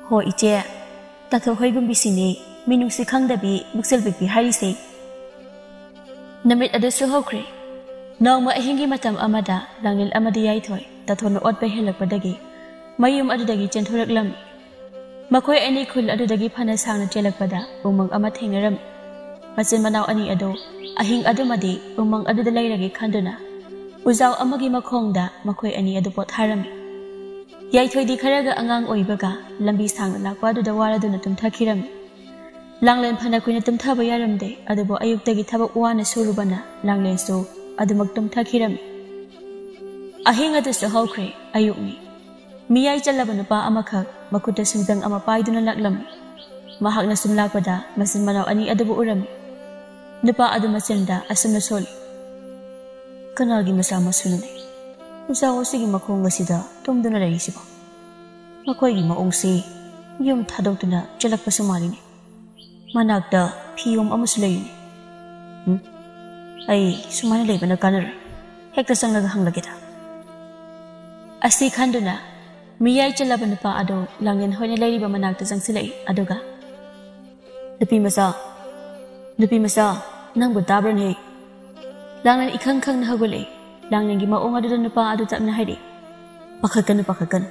"ꯍꯣ ꯏꯆꯦ, ꯇꯥꯊꯣꯠ ꯍꯣꯏꯒꯨꯝꯕꯤꯁꯤꯅꯤ ꯃꯤꯅꯨꯡꯁꯤ ꯈꯪꯗꯕꯤ ꯃꯨꯛꯆꯦꯜ ꯄꯤꯛꯄꯤ ꯍꯥꯏꯔꯤꯁꯦ꯫" ꯅꯨꯃꯤꯠ ꯑꯗꯨꯁꯨ ꯍꯧꯈ꯭ꯔꯦ꯫ ꯅꯣꯡꯃ ꯑꯍꯤꯡꯒꯤ ꯃꯇꯝ ꯑꯃꯗ ꯂꯥꯡꯂꯦꯟ ꯑꯃꯗꯤ ꯌꯥꯏꯊꯣꯏ ꯇꯥꯊꯣꯠꯅ ꯑꯣꯠꯄ ꯍꯦꯜꯂꯛꯄꯗꯒꯤ ꯃꯌꯨꯝ ꯑꯗꯨꯗꯒꯤ ꯆꯦꯟꯊꯣꯔꯛꯂꯝꯃꯤ꯫ ꯃꯈꯣꯏ ꯑꯅꯤ ꯈꯨꯜ ꯑꯗꯨꯗꯒꯤ ꯐꯅ ꯁꯥꯡꯅ ꯆꯦꯜꯂꯛꯄꯗ ꯎꯃꯪ ꯑꯃ ꯊꯦꯡꯅꯔꯝꯃꯤ꯫ ꯃꯆꯤꯟ ꯃꯅꯥꯎ ꯑꯅꯤ ꯑꯗꯨ ꯑꯍꯤꯡ ꯑꯗꯨꯃꯗꯤ ꯎꯃꯪ ꯑꯗꯨꯗ ꯂꯩꯔꯒꯦ ꯈꯟꯗꯨꯅ ꯎꯖꯥꯎ ꯑꯃꯒꯤ ꯃꯈꯣꯡꯗ ꯃꯈꯣꯏ ꯑꯅꯤ ꯑꯗꯨ ꯄꯣꯊꯥꯔꯝꯃꯤ꯫ ꯌꯥꯏꯊꯣꯏꯗꯤ ꯈꯔꯒ ꯑꯉꯥꯡ ꯑꯣꯏꯕꯒ ꯂꯝꯕꯤ ꯁꯥꯡꯅ ꯂꯥꯛꯄ ꯑꯗꯨꯗ ꯋꯥꯔꯗꯨꯅ ꯇꯨꯝꯊꯈꯤꯔꯝꯃꯤ꯫ ꯂꯥꯡꯂꯦꯟ ꯐꯅ ꯀꯨꯏꯅ ꯇꯨꯝꯊꯕ ꯌꯥꯔꯝꯗꯦ, ꯑꯗꯨꯕꯨ ꯑꯌꯨꯛꯇꯒꯤ ꯊꯕꯛ ꯋꯥꯅ ꯁꯨꯔꯨꯕꯅ ꯂꯥꯡꯂꯦꯟꯁꯨ ꯑꯗꯨꯃꯛ ꯇꯨꯝꯊꯈꯤꯔꯝꯃꯤ꯫ ꯑꯍꯤꯡ ꯑꯗꯨꯁꯨ ꯍꯧꯈ꯭ꯔꯦ, ꯑꯌꯨꯛꯅꯤ꯫ ꯃꯤꯌꯥꯏ ꯆꯜꯂꯕ ꯅꯨꯄꯥ ꯑꯃꯈꯛ ꯃꯈꯨꯠꯇ ꯁꯤꯡꯖꯪ ꯑꯃ ꯄꯥꯏꯗꯨꯅ ꯂꯥꯛꯂꯝꯃꯤ꯫ ꯃꯍꯥꯛꯅ ꯁꯨꯝ ꯂꯥꯛꯄꯗ ꯃꯆꯤꯟ ꯃꯅꯥꯎ ꯑꯅꯤ ꯑꯗꯨꯕꯨ ꯎꯔꯝꯃꯤ꯫ ꯅꯨꯄꯥ ꯑꯗꯨ ꯃꯆꯤꯟꯗ ꯑꯁꯨꯝꯅ ꯁꯣꯜꯂꯤ, "ꯀꯅꯥꯒꯤ ꯃꯆꯥ ꯃꯁꯨꯅꯣꯅꯦ ꯎꯖꯥꯎ ꯑꯁꯤꯒꯤ ꯃꯈꯣꯡ ꯑꯁꯤꯗ ꯇꯨꯝꯗꯨꯅ ꯂꯩꯔꯤꯁꯤꯕꯣ? ꯃꯈꯣꯏꯒꯤ ꯃꯑꯣꯡꯁꯤ ꯌꯨꯝ ꯊꯥꯗꯣꯛꯇꯨꯅ ꯆꯠꯂꯛꯄꯁꯨ ꯃꯥꯜꯂꯤꯅꯦ꯫ ꯃꯅꯥꯛꯇ ꯐꯤꯌꯣꯝ ꯑꯃꯁꯨ ꯂꯩꯔꯤꯅꯦ꯫ ꯎꯝ, ꯑꯩ ꯁꯨꯃꯥꯏꯅ ꯂꯩꯕꯅ ꯀꯥꯟꯅꯔꯣꯏ꯫ ꯍꯦꯛꯇ ꯆꯪꯂꯒ ꯍꯪꯂꯒꯦꯗ꯫" ꯑꯁꯤ ꯈꯟꯗꯨꯅ ꯃꯤꯌꯥꯏ ꯆꯜꯂꯕ ꯅꯨꯄꯥ ꯑꯗꯨ ꯂꯥꯡꯂꯦꯟ ꯍꯣꯏꯅ ꯂꯩꯔꯤꯕ ꯃꯅꯥꯛꯇ ꯆꯪꯁꯤꯜꯂꯛꯏ꯫ ꯑꯗꯨꯒ, "ꯅꯨꯄꯤ ꯃꯆꯥ, ꯅꯨꯄꯤ ꯃꯆꯥ, ꯅꯪꯕꯨ ꯇꯥꯕ꯭ꯔꯅꯦ?" ꯂꯥꯡꯂꯦꯟ ꯏꯈꯪ ꯈꯪꯅ ꯍꯧꯒꯠꯂꯛꯏ꯫ ꯂꯥꯡꯂꯦꯟꯒꯤ ꯃꯑꯣꯡ ꯑꯗꯨꯗ ꯅꯨꯄꯥ ꯑꯗꯨ ꯇꯞꯅ ꯍꯥꯏꯔꯛꯏ, "ꯄꯥꯈꯠꯀꯅꯨ, ꯄꯥꯈꯠꯀꯅꯨ꯫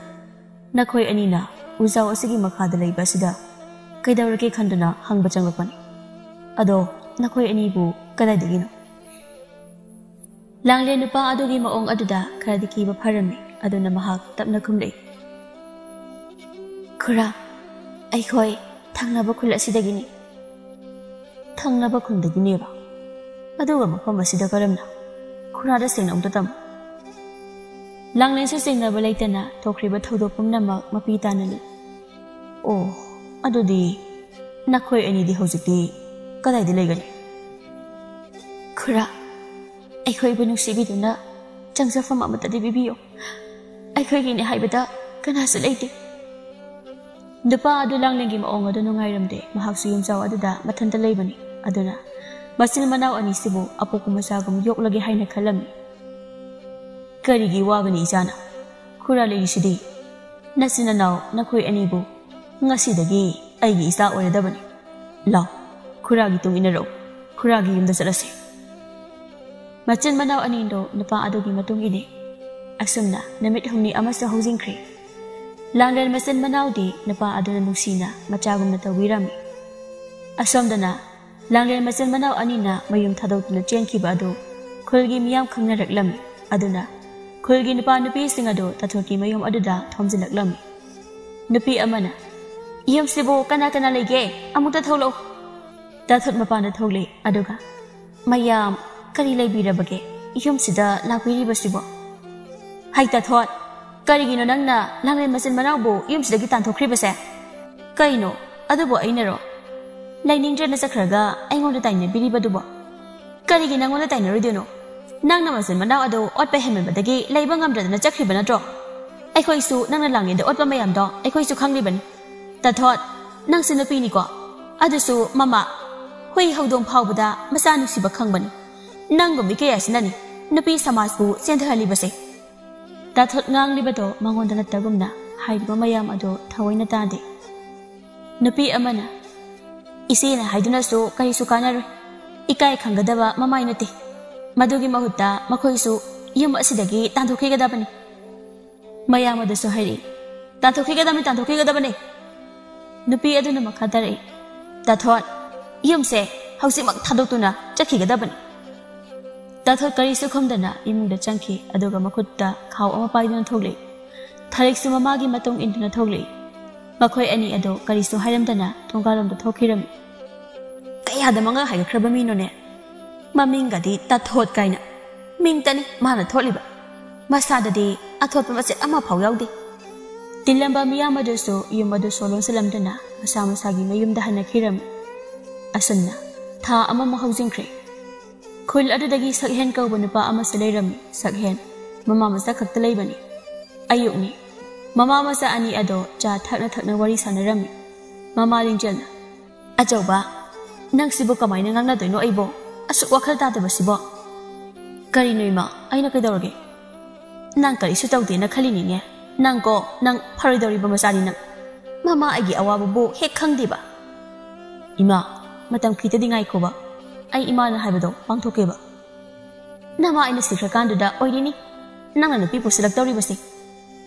ꯅꯈꯣꯏ ꯑꯅꯤꯅ ꯎꯖꯥꯎ ꯑꯁꯤꯒꯤ ꯃꯈꯥꯗ ꯂꯩꯕ ꯑꯁꯤꯗ ꯀꯩꯗꯧꯔꯒꯦ ꯈꯟꯗꯨꯅ ꯍꯪꯕ ꯆꯪꯂꯛꯄꯅꯤ꯫ ꯑꯗꯣ ꯅꯈꯣꯏ ꯑꯅꯤꯕꯨ ꯀꯗꯥꯏꯗꯒꯤꯅꯣ?" ꯂꯥꯡꯂꯦꯟ ꯅꯨꯄꯥ ꯑꯗꯨꯒꯤ ꯃꯑꯣꯡ ꯑꯗꯨꯗ ꯈꯔꯗꯤ ꯀꯤꯕ ꯐꯔꯝꯃꯤ꯫ ꯑꯗꯨꯅ ꯃꯍꯥꯛ ꯇꯞꯅ ꯈꯨꯝꯂꯛꯏ, "ꯈꯨꯔꯥ, ꯑꯩꯈꯣꯏ ꯊꯪꯅꯕ ꯈꯨꯜ ꯑꯁꯤꯗꯒꯤꯅꯤ꯫" "ꯊꯪꯅꯕ ꯈꯨꯜꯗꯒꯤꯅꯦꯕ? ꯑꯗꯨꯒ ꯃꯐꯝ ꯑꯁꯤꯗ ꯀꯔꯝꯅ? ꯈꯨꯔꯥꯗ ꯁꯦꯡꯅ ꯑꯃꯨꯛꯇ ꯇꯝꯃꯨ꯫" ꯂꯥꯡꯂꯦꯟꯁꯨ ꯆꯤꯡꯅꯕ ꯂꯩꯇꯅ ꯊꯣꯛꯈ꯭ꯔꯤꯕ ꯊꯧꯗꯣꯛ ꯄꯨꯝꯅꯃꯛ ꯃꯄꯤ ꯇꯥꯅ ꯂꯤ꯫ "ꯑꯣ, ꯑꯗꯨꯗꯤ ꯅꯈꯣꯏ ꯑꯅꯤꯗꯤ ꯍꯧꯖꯤꯛꯇꯤ ꯀꯗꯥꯏꯗ ꯂꯩꯒꯅꯤ?" "ꯈꯨꯔꯥ, ꯑꯩꯈꯣꯏꯕꯨ ꯅꯨꯡꯁꯤꯕꯤꯗꯨꯅ ꯆꯪꯖꯐꯝ ꯑꯃꯠꯇꯗꯤ ꯄꯤꯕꯤꯌꯨ꯫ ꯑꯩꯈꯣꯏꯒꯤꯅꯤ ꯍꯥꯏꯕꯗ ꯀꯅꯥꯁꯨ ꯂꯩꯇꯦ꯫" ꯅꯨꯄꯥ ꯑꯗꯨ ꯂꯥꯡꯂꯦꯟꯒꯤ ꯃꯑꯣꯡ ꯑꯗꯨ ꯅꯨꯡꯉꯥꯏꯔꯝꯗꯦ꯫ ꯃꯍꯥꯛꯁꯨ ꯌꯨꯝꯖꯥꯎ ꯑꯗꯨꯗ ꯃꯊꯟꯇ ꯂꯩꯕꯅꯤ꯫ ꯑꯗꯨꯅ ꯃꯆꯤꯟ ꯃꯅꯥꯎ ꯑꯅꯤꯁꯤꯕꯨ ꯑꯄꯣꯛꯄ ꯃꯆꯥꯒꯨꯝ ꯌꯣꯛꯂꯒꯦ ꯍꯥꯏꯅ ꯈꯜꯂꯝꯃꯤ꯫ "ꯀꯔꯤꯒꯤ ꯋꯥꯒꯅꯤ ꯏꯆꯥꯅ? ꯈꯨꯔꯥ ꯂꯩꯔꯤꯁꯤꯗꯤ꯫ ꯅꯆꯤꯟ ꯅꯅꯥꯎ ꯅꯈꯣꯏ ꯑꯅꯤꯕꯨ ꯉꯁꯤꯗꯒꯤ ꯑꯩꯒꯤ ꯏꯆꯥ ꯑꯣꯏꯔꯗꯕꯅꯤ꯫ ꯂꯥꯎ, ꯈꯨꯔꯥꯒꯤ ꯇꯨꯡ ꯏꯟꯅꯔꯛꯎ꯫ ꯈꯨꯔꯥꯒꯤ ꯌꯨꯝꯗ ꯆꯠꯂꯁꯤ꯫" ꯃꯆꯤꯟ ꯃꯅꯥꯎ ꯑꯅꯤꯗꯣ ꯅꯨꯄꯥ ꯑꯗꯨꯒꯤ ꯃꯇꯨꯡ ꯏꯟꯅꯩ꯫ ꯑꯁꯨꯝꯅ ꯅꯨꯃꯤꯠ ꯍꯨꯝꯅꯤ ꯑꯃꯁꯨ ꯍꯧꯖꯤꯟꯈ꯭ꯔꯦ꯫ ꯂꯥꯡꯂꯦꯟ ꯃꯆꯤꯟ ꯃꯅꯥꯎꯗꯤ ꯅꯨꯄꯥ ꯑꯗꯨꯅ ꯅꯨꯡꯁꯤꯅ ꯃꯆꯥꯒꯨꯝꯅ ꯇꯧꯕꯤꯔꯝꯃꯤ꯫ ꯑꯁꯣꯝꯗꯅ ꯂꯥꯡꯂꯦꯟ ꯃꯆꯤꯟ ꯃꯅꯥꯎ ꯑꯅꯤꯅ ꯃꯌꯨꯝ ꯊꯥꯗꯣꯛꯇꯨꯅ ꯆꯦꯟꯈꯤꯕ ꯑꯗꯨ ꯈꯨꯜꯒꯤ ꯃꯤꯌꯥꯝ ꯈꯪꯅꯔꯛꯂꯝꯃꯤ꯫ ꯑꯗꯨꯅ ꯈꯨꯜꯒꯤ ꯅꯨꯄꯥ ꯅꯨꯄꯤꯁꯤꯡ ꯑꯗꯨ ꯇꯥꯊꯣꯠꯀꯤ ꯃꯌꯨꯝ ꯑꯗꯨꯗ ꯊꯣꯝꯖꯤꯜꯂꯛꯂꯝꯃꯤ꯫ ꯅꯨꯄꯤ ꯑꯃꯅ, "ꯌꯨꯝꯁꯤꯕꯨ ꯀꯅꯥ ꯀꯅꯥ ꯂꯩꯒꯦ? ꯑꯃꯨꯛꯇ ꯊꯣꯛꯂꯛꯎ꯫" ꯇꯥꯊꯣꯠ ꯃꯄꯥꯟꯗ ꯊꯣꯛꯂꯦ, ꯑꯗꯨꯒ, "ꯃꯌꯥꯝ, ꯀꯔꯤ ꯂꯩꯕꯤꯔꯕꯒꯦ? ꯌꯨꯝꯁꯤꯗ ꯂꯥꯛꯄꯤꯔꯤꯕꯁꯤꯕꯣ?" "ꯍꯩ ꯇꯥꯊꯣꯠ, ꯀꯔꯤꯒꯤꯅꯣ ꯅꯪꯅ ꯂꯥꯡꯂꯦꯟ ꯃꯆꯤꯟ ꯃꯅꯥꯎꯕꯨ ꯌꯨꯝꯁꯤꯗꯒꯤ ꯇꯥꯟꯊꯣꯛꯈ꯭ꯔꯤꯕꯁꯦ?" "ꯀꯩꯅꯣ? ꯑꯗꯨꯕꯨ ꯑꯩꯅꯔꯣ? ꯂꯩꯅꯤꯡꯗ꯭ꯔꯦꯅ ꯆꯠꯈ꯭ꯔꯒ ꯑꯩꯉꯣꯟꯗ ꯇꯥꯏꯅꯕꯤꯔꯤꯕꯗꯨꯕꯣ?" "ꯀꯔꯤꯒꯤ ꯅꯪꯉꯣꯟꯗ ꯇꯥꯏꯅꯔꯣꯏꯗꯣꯏꯅꯣ? ꯅꯪꯅ ꯃꯆꯤꯟ ꯃꯅꯥꯎ ꯑꯗꯨ ꯑꯣꯠꯄ ꯍꯦꯟꯃꯟꯕꯗꯒꯤ ꯂꯩꯕ ꯉꯝꯗ꯭ꯔꯗꯅ ꯆꯠꯈ꯭ꯔꯤꯕ ꯅꯠꯇ꯭ꯔꯣ? ꯑꯩꯈꯣꯏꯁꯨ ꯅꯪꯅ ꯂꯥꯡꯂꯦꯟꯗ ꯑꯣꯠꯄ ꯃꯌꯥꯝꯗꯣ ꯑꯩꯈꯣꯏꯁꯨ ꯈꯪꯂꯤꯕꯅꯤ꯫ ꯇꯥꯊꯣꯠ, ꯅꯪꯁꯨ ꯅꯨꯄꯤꯅꯤꯀꯣ? ꯑꯗꯨꯁꯨ ꯃꯃꯥ, ꯍꯨꯏ ꯍꯧꯗꯣꯡ ꯐꯥꯎꯕꯗ ꯃꯆꯥ ꯅꯨꯡꯁꯤꯕ ꯈꯪꯕꯅꯤ꯫ ꯅꯪꯒꯨꯝꯕꯤ ꯀꯌꯥꯁꯤꯅꯅꯤ ꯅꯨꯄꯤ ꯁꯃꯥꯖꯄꯨ ꯆꯦꯟꯊꯍꯜꯂꯤꯕꯁꯦ꯫" ꯇꯥꯊꯣꯠ ꯉꯥꯡꯂꯤꯕꯗꯣ ꯃꯉꯣꯟꯗ ꯅꯠꯇꯒꯨꯝꯅ ꯍꯥꯏꯔꯤꯕ ꯃꯌꯥꯝ ꯑꯗꯨ ꯊꯑꯣꯏꯅ ꯇꯥꯗꯦ꯫ ꯅꯨꯄꯤ ꯑꯃꯅ, "ꯏꯆꯦꯅ ꯍꯥꯏꯗꯨꯅꯁꯨ ꯀꯔꯤꯁꯨ ꯀꯥꯟꯅꯔꯣꯏ꯫ ꯏꯀꯥꯏ ꯈꯪꯒꯗꯕ ꯃꯃꯥꯏ ꯅꯠꯇꯦ꯫ ꯃꯗꯨꯒꯤ ꯃꯍꯨꯠꯇ ꯃꯈꯣꯏꯁꯨ ꯌꯨꯝ ꯑꯁꯤꯗꯒꯤ ꯇꯥꯟꯊꯣꯛꯈꯤꯒꯗꯕꯅꯤ꯫" ꯃꯌꯥꯝ ꯑꯗꯨꯁꯨ ꯍꯥꯏꯔꯛꯏ, "ꯇꯥꯟꯊꯣꯛꯈꯤꯒꯗꯕꯅꯤ, ꯇꯥꯟꯊꯣꯛꯈꯤꯒꯗꯕꯅꯤ꯫ ꯅꯨꯄꯤ ꯑꯗꯨꯅ ꯃꯈꯥ ꯇꯥꯔꯛꯏ, "ꯇꯥꯊꯣꯠ, ꯌꯨꯝꯁꯦ ꯍꯧꯖꯤꯛꯃꯛ ꯊꯥꯗꯣꯛꯇꯨꯅ ꯆꯠꯈꯤꯒꯗꯕꯅꯤ꯫" ꯇꯥꯊꯣꯠ ꯀꯔꯤꯁꯨ ꯈꯨꯝꯗꯅ ꯏꯃꯨꯡꯗ ꯆꯪꯈꯤ, ꯑꯗꯨꯒ ꯃꯈꯨꯠꯇ ꯈꯥꯎ ꯑꯃ ꯄꯥꯏꯗꯨꯅ ꯊꯣꯛꯂꯛꯏ꯫ ꯊꯔꯤꯛꯁꯨ ꯃꯃꯥꯒꯤ ꯃꯇꯨꯡ ꯏꯟꯗꯨꯅ ꯊꯣꯛꯂꯛꯏ꯫ ꯃꯈꯣꯏ ꯑꯅꯤ ꯑꯗꯨ ꯀꯔꯤꯁꯨ ꯍꯥꯏꯔꯝꯗꯅ ꯊꯣꯡꯒꯥꯜꯂꯣꯝꯗ ꯊꯣꯛꯈꯤꯔꯝꯃꯤ꯫ ꯀꯌꯥꯗ ꯃꯉꯛ ꯍꯥꯏꯒꯠꯈ꯭ꯔꯕ ꯃꯤꯅꯣꯅꯦ? ꯃꯃꯤꯡꯒꯗꯤ ꯇꯥꯊꯣꯠ ꯀꯥꯏꯅ꯫ ꯃꯤꯡꯇꯅꯤ ꯃꯥꯅ ꯊꯣꯠꯂꯤꯕ꯫ ꯃꯁꯥꯗꯗꯤ ꯑꯊꯣꯠꯄ ꯃꯆꯦꯠ ꯑꯃꯐꯥꯎ ꯌꯥꯎꯗꯦ꯫ ꯇꯤꯜꯂꯝꯕ ꯃꯤꯌꯥꯝ ꯑꯗꯨꯁꯨ ꯌꯨꯝ ꯑꯗꯨ ꯁꯣ ꯂꯣꯟꯁꯤꯜꯂꯝꯗꯨꯅ ꯃꯁꯥ ꯃꯁꯥꯒꯤ ꯃꯌꯨꯝꯗ ꯍꯟꯅꯈꯤꯔꯝꯃꯤ꯫ ꯑꯁꯨꯝꯅ ꯊꯥ ꯑꯃꯃꯨꯛ ꯍꯧꯖꯤꯟꯈ꯭ꯔꯦ꯫ ꯈꯨꯜ ꯑꯗꯨꯗꯒꯤ ꯁꯛꯍꯦꯟ ꯀꯧꯕ ꯅꯨꯄꯥ ꯑꯃꯁꯨ ꯂꯩꯔꯝꯃꯤ꯫ ꯁꯛꯍꯦꯟ, ꯃꯃꯥ ꯃꯆꯥ ꯈꯛꯇ ꯂꯩꯕꯅꯤ꯫ ꯑꯌꯨꯛꯅꯤ꯫ ꯃꯃꯥ ꯃꯆꯥ ꯑꯅꯤ ꯑꯗꯣ ꯆꯥ ꯊꯛꯅ ꯊꯛꯅ ꯋꯥꯔꯤ ꯁꯥꯟꯅꯔꯝꯃꯤ꯫ ꯃꯃꯥ ꯂꯤꯡꯖꯦꯜꯅ, "ꯑꯆꯧꯕ, ꯅꯪꯁꯤꯕꯨ ꯀꯃꯥꯏꯅ ꯉꯥꯡꯅꯗꯣꯏꯅꯣ ꯑꯩꯕꯣ? ꯑꯁꯨꯛ ꯋꯥꯈꯜ ꯇꯥꯗꯕꯁꯤꯕꯣ?" "ꯀꯔꯤꯅꯣ ꯏꯃꯥ, ꯑꯩꯅ ꯀꯩꯗꯧꯔꯒꯦ? ꯅꯪ ꯀꯔꯤꯁꯨ ꯇꯧꯗꯦꯅ ꯈꯜꯂꯤꯅꯤꯅꯦ꯫ ꯅꯪ ꯀꯣ, ꯅꯪ ꯐꯔꯣꯏꯗꯧꯔꯤꯕ ꯃꯆꯥꯅꯤ ꯅꯪ꯫ ꯃꯃꯥ ꯑꯩꯒꯤ ꯑꯋꯥꯕꯕꯨ ꯍꯦꯛ ꯈꯪꯗꯦꯕ꯫" "ꯏꯃꯥ, ꯃꯇꯝ ꯈꯤꯇꯗꯤ ꯉꯥꯏꯈꯣꯕ꯫ ꯑꯩ ꯏꯃꯥꯅ ꯍꯥꯏꯕꯗꯣ ꯄꯥꯡꯊꯣꯛꯀꯦꯕ꯫ ꯅꯃꯥ ꯑꯩꯅ ꯁꯤꯈ꯭ꯔꯀꯥꯟꯗꯨꯗ ꯑꯣꯏꯔꯤꯅꯤ ꯅꯪꯅ ꯅꯨꯄꯤ ꯄꯨꯁꯤꯜꯂꯛꯇꯧꯔꯤꯕꯁꯦ꯫"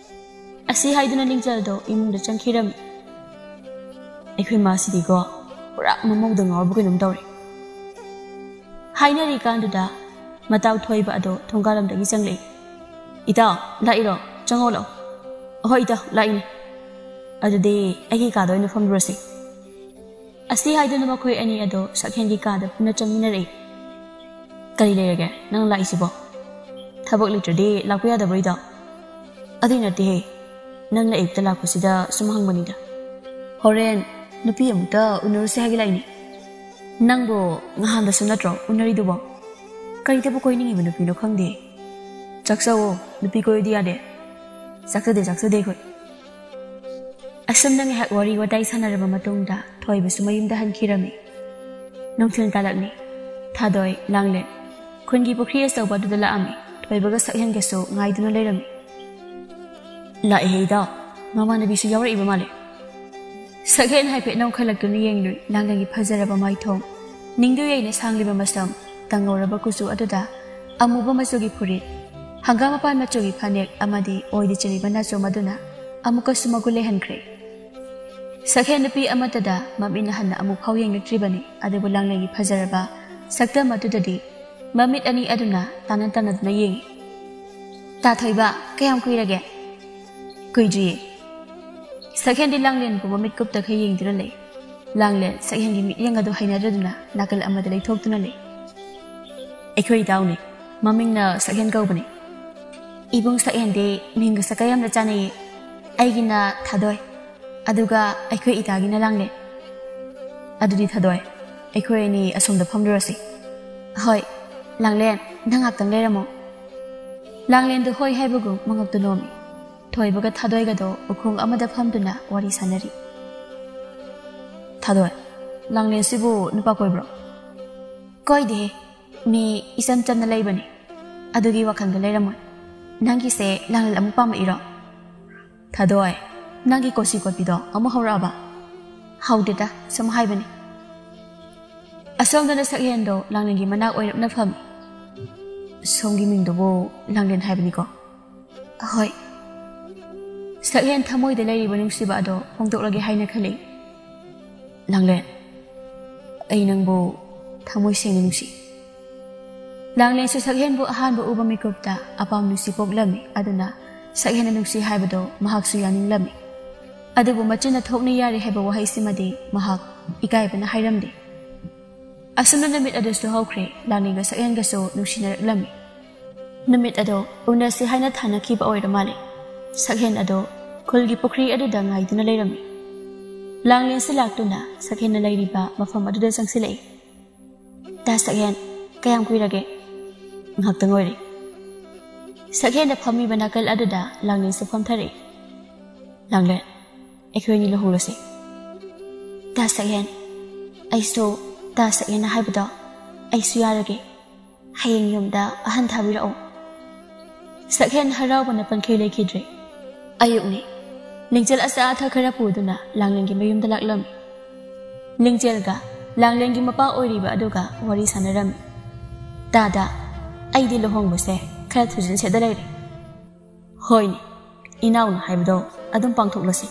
ꯑꯁꯤ ꯍꯥꯏꯗꯨꯅ ꯂꯤꯡꯖꯦꯜꯗꯣ ꯏꯃꯨꯡꯗ ꯆꯪꯈꯤꯔꯝꯃꯤ꯫ "ꯑꯩꯈꯣꯏ ꯃꯥꯁꯤꯗꯤꯀꯣ ꯄꯨꯔꯥ ꯃꯃꯧꯗ ꯉꯥꯎꯔꯕ ꯀꯩꯅꯣꯝ ꯇꯧꯔꯦ꯫" ꯍꯥꯏꯅꯔꯤꯀꯥꯟꯗꯨꯗ ꯃꯇꯥꯎ ꯊꯣꯏꯕ ꯑꯗꯣ ꯊꯣꯡꯒꯥꯜꯂꯝꯗꯒꯤ ꯆꯪꯂꯛꯏ꯫ "ꯏꯇꯥꯎ, ꯂꯥꯛꯏꯔꯣ? ꯆꯪꯉꯛꯑꯣ ꯂꯥꯛꯑꯣ꯫" "ꯑꯍꯣꯏ ꯏꯇꯥꯎ, ꯂꯥꯛꯏꯅꯦ꯫" ꯑꯗꯨꯗꯤ ꯑꯩꯒꯤ ꯀꯥꯗ ꯑꯣꯏꯅ ꯐꯝꯂꯨꯔꯁꯤ꯫ ꯑꯁꯤ ꯍꯥꯏꯗꯨꯅ ꯃꯈꯣꯏ ꯑꯅꯤ ꯑꯗꯣ ꯁꯛꯍꯦꯟꯒꯤ ꯀꯥꯗ ꯄꯨꯟꯅ ꯆꯪꯃꯤꯟꯅꯔꯛꯏ꯫ "ꯀꯔꯤ ꯂꯩꯔꯒꯦ ꯅꯪ ꯂꯥꯛꯏꯁꯤꯕꯣ? ꯊꯕꯛ ꯂꯩꯇ꯭ꯔꯗꯤ ꯂꯥꯛꯄ ꯌꯥꯗꯕ꯭ꯔꯣ ꯏꯇꯥꯎ?" "ꯑꯗꯨꯏ ꯅꯠꯇꯦꯍꯦ, ꯅꯪ ꯂꯥꯛꯏꯕꯇ ꯂꯥꯛꯄꯁꯤꯗ ꯁꯨꯝ ꯍꯪꯕꯅꯤꯗ꯫ ꯍꯣꯔꯦꯟ ꯅꯨꯄꯤ ꯑꯃꯨꯛꯇ ꯎꯅꯔꯨꯁꯦ ꯍꯥꯏꯒꯦ ꯂꯥꯛꯏꯅꯦ꯫ ꯅꯪꯕꯨ ꯉꯍꯥꯟꯗꯁꯨ ꯅꯠꯇ꯭ꯔꯣ ꯎꯅꯔꯤꯗꯨꯕꯣ? ꯀꯔꯤꯗꯕꯨ ꯀꯣꯏꯅꯤꯡꯉꯤꯕ ꯅꯨꯄꯤꯅꯣ ꯈꯪꯗꯦ꯫ ꯆꯥꯛꯆꯧꯋꯣ, ꯅꯨꯄꯤ ꯀꯣꯏꯔꯗꯤ ꯌꯥꯗꯦ꯫" "ꯆꯥꯛꯆꯗꯦ, ꯆꯥꯛꯆꯗꯦ ꯑꯩꯈꯣꯏ꯫" ꯑꯁꯨꯝꯅ ꯉꯥꯏꯍꯥꯛ ꯋꯥꯔꯤ ꯋꯥꯇꯥꯏ ꯁꯥꯟꯅꯔꯕ ꯃꯇꯨꯡꯗ ꯊꯣꯏꯕꯁꯨ ꯃꯌꯨꯝꯗ ꯍꯟꯈꯤꯔꯝꯃꯤ꯫ ꯅꯨꯡꯊꯤꯜ ꯇꯥꯂꯛꯂꯤ꯫ ꯊꯥꯗꯣꯏ, ꯂꯥꯡꯂꯦꯟ ꯈꯨꯟꯒꯤ ꯄꯨꯈ꯭ꯔꯤ ꯑꯆꯧꯕ ꯑꯗꯨꯗ ꯂꯥꯛꯑꯝꯃꯤ꯫ ꯊꯣꯏꯕꯒ ꯁꯛꯍꯦꯟꯒꯁꯨ ꯉꯥꯏꯗꯨꯅ ꯂꯩꯔꯝꯃꯤ꯫ "ꯂꯥꯛꯑꯦꯍꯦ ꯏꯇꯥꯎ, ꯃꯃꯥꯟꯅꯕꯤꯁꯨ ꯌꯥꯎꯔꯛꯏꯕ ꯃꯥꯜꯂꯦ꯫" ꯁꯛꯍꯦꯟ ꯍꯥꯏꯐꯦꯠ ꯅꯣꯡꯈꯠꯂꯛꯇꯨꯅ ꯌꯦꯡꯂꯨꯏ꯫ ꯂꯥꯡꯂꯦꯟꯒꯤ ꯐꯖꯔꯕ ꯃꯥꯏꯊꯣꯡ, ꯅꯤꯡꯗꯨ ꯌꯩꯅ ꯁꯥꯡꯂꯤꯕ ꯃꯁꯝ, ꯇꯪꯉꯧꯔꯕ ꯀꯨꯆꯨ ꯑꯗꯨꯗ ꯑꯃꯨꯕ ꯃꯆꯨꯒꯤ ꯐꯨꯔꯤꯠ, ꯍꯪꯒꯥꯝ ꯃꯄꯥꯟ ꯃꯆꯨꯒꯤ ꯐꯅꯦꯛ ꯑꯃꯗꯤ ꯑꯣꯏꯗ ꯆꯤꯔꯤꯕ ꯅꯥꯆꯣꯝ ꯑꯗꯨꯅ ꯑꯃꯨꯛꯀꯁꯨ ꯃꯒꯨꯟ ꯂꯩꯍꯟꯈ꯭ꯔꯦ꯫ ꯁꯛꯍꯦꯟ ꯅꯨꯄꯤ ꯑꯃꯠꯇꯗ ꯃꯃꯤꯠꯅ ꯍꯟꯅ ꯑꯃꯨꯛ ꯐꯥꯎ ꯌꯦꯡꯂꯛꯇ꯭ꯔꯤꯕꯅꯤ, ꯑꯗꯨꯕꯨ ꯂꯥꯡꯂꯦꯟꯒꯤ ꯐꯖꯔꯕ ꯁꯛꯇꯝ ꯑꯗꯨꯗꯗꯤ ꯃꯃꯤꯠ ꯑꯅꯤ ꯑꯗꯨꯅ ꯇꯥꯟꯅ ꯇꯥꯟꯅꯗꯨꯅ ꯌꯦꯡꯏ꯫ "ꯇꯥ ꯊꯣꯏꯕ, ꯀꯌꯥꯝ ꯀꯨꯏꯔꯒꯦ?" "ꯀꯨꯏꯗ꯭ꯔꯤꯌꯦ꯫" ꯁꯛꯍꯦꯟꯗꯤ ꯂꯥꯡꯂꯦꯟꯕꯨ ꯃꯃꯤꯠ ꯀꯨꯞꯇꯈꯩ ꯌꯦꯡꯗꯨꯅ ꯂꯩ꯫ ꯂꯥꯡꯂꯦꯟ ꯁꯛꯍꯦꯟꯒꯤ ꯃꯤꯠꯌꯦꯡ ꯑꯗꯨ ꯍꯩꯅꯗ꯭ꯔꯗꯨꯅ ꯅꯥꯀꯜ ꯑꯃꯗ ꯂꯩꯊꯣꯛꯇꯨꯅ ꯂꯩ꯫ "ꯑꯩꯈꯣꯏ ꯏꯇꯥꯎꯅꯤ, ꯃꯃꯤꯡꯅ ꯁꯛꯍꯦꯟ ꯀꯧꯕꯅꯤ꯫" "ꯏꯕꯨꯡ ꯁꯛꯍꯦꯟꯗꯤ ꯃꯤꯡꯒ ꯁꯛꯀ ꯌꯥꯝꯅ ꯆꯥꯟꯅꯩꯌꯦ꯫ ꯑꯩꯒꯤꯅ ꯊꯥꯗꯣꯏ, ꯑꯗꯨꯒ ꯑꯩꯈꯣꯏ ꯏꯇꯥꯒꯤꯅ ꯂꯥꯡꯂꯦꯟ꯫" "ꯑꯗꯨꯗꯤ ꯊꯥꯗꯣꯏ, ꯑꯩꯈꯣꯏ ꯑꯅꯤ ꯑꯁꯣꯝꯗ ꯐꯝꯂꯨꯔꯁꯤ꯫" "ꯍꯣꯏ, ꯂꯥꯡꯂꯦꯟ, ꯅꯪ ꯉꯥꯛꯇꯪ ꯂꯩꯔꯝꯃꯣ꯫" ꯂꯥꯡꯂꯦꯟꯗꯨ ꯍꯣꯏ ꯍꯥꯏꯕꯒꯨꯝ ꯃꯉꯛꯇꯨ ꯅꯣꯝꯃꯤ꯫ ꯊꯣꯏꯕꯒ ꯊꯥꯗꯣꯏꯒꯗꯣ ꯎꯈꯣꯡ ꯑꯃꯗ ꯐꯝꯗꯨꯅ ꯋꯥꯔꯤ ꯁꯥꯟꯅꯔꯤ꯫ "ꯊꯥꯗꯣꯏ, ꯂꯥꯡꯂꯦꯟꯁꯤꯕꯨ ꯅꯨꯄꯥ ꯀꯣꯏꯕ꯭ꯔꯣ?" "ꯀꯣꯏꯗꯦꯍꯦ, ꯃꯤ ꯏꯆꯝ ꯆꯝꯅ ꯂꯩꯕꯅꯤ꯫ ꯑꯗꯨꯒꯤ ꯋꯥꯈꯜꯗ ꯂꯩꯔꯝꯃꯣꯏ꯫ ꯅꯪꯒꯤꯁꯦ ꯂꯥꯡꯂꯦꯟ ꯑꯃꯨꯛ ꯄꯥꯝꯃꯛꯏꯔꯣ?" "ꯊꯥꯗꯣꯏ, ꯅꯪꯒꯤ ꯀꯣꯆꯤ ꯀꯣꯠꯄꯤꯗꯣ ꯑꯃꯨꯛ ꯍꯧꯔꯛꯑꯕ?" "ꯍꯧꯗꯦꯗ, ꯁꯨꯝ ꯍꯥꯏꯕꯅꯤ꯫" ꯑꯁꯣꯝꯗꯅ ꯁꯛꯍꯦꯟꯗꯣ ꯂꯥꯡꯂꯦꯟꯒꯤ ꯃꯅꯥꯛ ꯑꯣꯏꯔꯞꯅ ꯐꯝꯃꯤ꯫ "ꯁꯣꯝꯒꯤ ꯃꯤꯡꯗꯨꯕꯨ ꯂꯥꯡꯂꯦꯟ ꯍꯥꯏꯕꯅꯤꯀꯣ?" "ꯍꯣꯏ꯫" ꯁꯛꯍꯦꯟ ꯊꯃꯣꯏꯗ ꯂꯩꯔꯤꯕ ꯅꯨꯡꯁꯤꯕ ꯑꯗꯣ ꯐꯣꯡꯗꯣꯛꯂꯒꯦ ꯍꯥꯏꯅ ꯈꯜꯂꯤ꯫ "ꯂꯥꯡꯂꯦꯟ, ꯑꯩ ꯅꯪꯕꯨ ꯊꯃꯣꯏ ꯁꯦꯡꯅ ꯅꯨꯡꯁꯤ꯫" ꯂꯥꯡꯂꯦꯟꯁꯨ ꯁꯛꯍꯦꯟꯕꯨ ꯑꯍꯥꯟꯕ ꯎꯕ ꯃꯤꯀꯨꯞꯇ ꯑꯄꯥꯝ ꯅꯨꯡꯁꯤ ꯄꯣꯛꯂꯝꯃꯤ, ꯑꯗꯨꯅ ꯁꯛꯍꯦꯟꯅ ꯅꯨꯡꯁꯤ ꯍꯥꯏꯕꯗꯣ ꯃꯍꯥꯛꯁꯨ ꯌꯥꯅꯤꯡꯂꯝꯃꯤ꯫ ꯑꯗꯨꯕꯨ ꯃꯆꯤꯟꯅ ꯊꯣꯛꯅ ꯌꯥꯔꯦ ꯍꯥꯏꯕ ꯋꯥꯍꯩꯁꯤꯃꯗꯤ ꯃꯍꯥꯛ ꯏꯀꯥꯏꯕꯅ ꯍꯥꯏꯔꯝꯗꯦ꯫ ꯑꯁꯨꯝꯅ ꯅꯨꯃꯤꯠ ꯑꯗꯨꯁꯨ ꯍꯧꯈ꯭ꯔꯦ꯫ ꯂꯥꯡꯂꯦꯟꯒ ꯁꯛꯍꯦꯟꯒꯁꯨ ꯅꯨꯡꯁꯤꯅꯔꯛꯂꯝꯃꯤ꯫ ꯅꯨꯃꯤꯠ ꯑꯗꯣ ꯎꯅꯁꯤ ꯍꯥꯏꯅ ꯊꯥꯅꯈꯤꯕ ꯑꯣꯏꯔ ꯃꯥꯜꯂꯦ꯫ ꯁꯛꯍꯦꯟ ꯑꯗꯣ ꯈꯨꯜꯒꯤ ꯄꯨꯈ꯭ꯔꯤ ꯑꯗꯨꯗ ꯉꯥꯏꯗꯨꯅ ꯂꯩꯔꯝꯃꯤ꯫ ꯂꯥꯡꯂꯦꯟꯁꯤ ꯂꯥꯛꯇꯨꯅ ꯁꯛꯍꯦꯟꯅ ꯂꯩꯔꯤꯕ ꯃꯐꯝ ꯑꯗꯨꯗ ꯆꯪꯁꯤꯜꯂꯛꯏ꯫ "ꯇꯥ ꯁꯛꯍꯦꯟ, ꯀꯌꯥꯝ ꯀꯨꯏꯔꯒꯦ?" "ꯉꯥꯏꯍꯥꯛꯇꯪ ꯑꯣꯏꯔꯦ꯫" ꯁꯛꯍꯦꯟꯅ ꯐꯝꯃꯤꯕ ꯅꯥꯀꯜ ꯑꯗꯨꯗ ꯂꯥꯡꯂꯦꯟꯁꯨ ꯐꯝꯊꯔꯛꯏ꯫ "ꯂꯥꯡꯂꯦꯟ, ꯑꯩꯈꯣꯏ ꯑꯅꯤ ꯂꯨꯍꯣꯡꯂꯁꯤ꯫" "ꯇꯥ ꯁꯛꯍꯦꯟ, ꯑꯩꯁꯨ ꯇꯥ ꯁꯛꯍꯦꯟꯅ ꯍꯥꯏꯕꯗꯣ ꯑꯩꯁꯨ ꯌꯥꯔꯒꯦ꯫ ꯍꯌꯦꯡ ꯌꯨꯝꯗ ꯑꯍꯟ ꯊꯥꯕꯤꯔꯛꯑꯣ꯫" ꯁꯛꯍꯦꯟ ꯍꯔꯥꯎꯕꯅ ꯄꯟꯈꯩ ꯂꯩꯈꯤꯗ꯭ꯔꯦ꯫ ꯑꯌꯨꯛꯅꯤ꯫ ꯂꯤꯡꯖꯦꯜ ꯑꯆꯥ ꯑꯊꯛ ꯈꯔ ꯄꯨꯗꯨꯅ ꯂꯥꯡꯂꯦꯟꯒꯤ ꯃꯌꯨꯝꯗ ꯂꯥꯛꯂꯝꯃꯤ꯫ ꯂꯤꯡꯖꯦꯜꯒ ꯂꯥꯡꯂꯦꯟꯒꯤ ꯃꯄꯥ ꯑꯣꯏꯔꯤꯕ ꯑꯗꯨꯒ ꯋꯥꯔꯤ ꯁꯥꯟꯅꯔꯝꯃꯤ꯫ "ꯇꯥꯗ, ꯑꯩꯗꯤ ꯂꯨꯍꯣꯡꯕꯁꯦ ꯈꯔ ꯊꯨꯖꯤꯟꯁꯦꯗ ꯂꯩꯔꯦ꯫" "ꯍꯣꯏꯅꯦ, ꯏꯅꯥꯎꯅ ꯍꯥꯏꯕꯗꯣ ꯑꯗꯨꯝ ꯄꯥꯡꯊꯣꯛꯂꯁꯤ꯫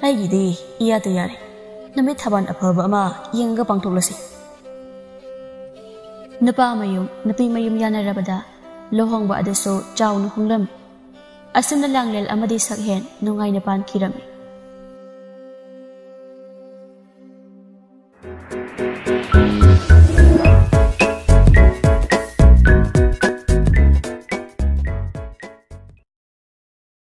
ꯑꯩꯒꯤꯗꯤ ꯏꯌꯥꯗ ꯌꯥꯔꯦ꯫ ꯅꯨꯃꯤꯠ ꯊꯕꯥꯜ ꯑꯐꯕ ꯑꯃ ꯌꯦꯡꯉꯒ ꯄꯥꯡꯊꯣꯛꯂꯁꯤ꯫" ꯅꯨꯄꯥ ꯃꯌꯨꯝ, ꯅꯨꯄꯤ ꯃꯌꯨꯝ ꯌꯥꯅꯔꯕꯗ ꯂꯨꯍꯣꯡꯕ ꯑꯗꯨꯁꯨ ꯆꯥꯎꯅ ꯍꯣꯡꯂꯝꯃꯤ꯫ ꯑꯁꯨꯝꯅ ꯂꯥꯡꯂꯦꯟ ꯑꯃꯗꯤ ꯁꯛꯍꯦꯟ ꯅꯨꯡꯉꯥꯏꯅ ꯄꯥꯟꯈꯤꯔꯝꯃꯤ꯫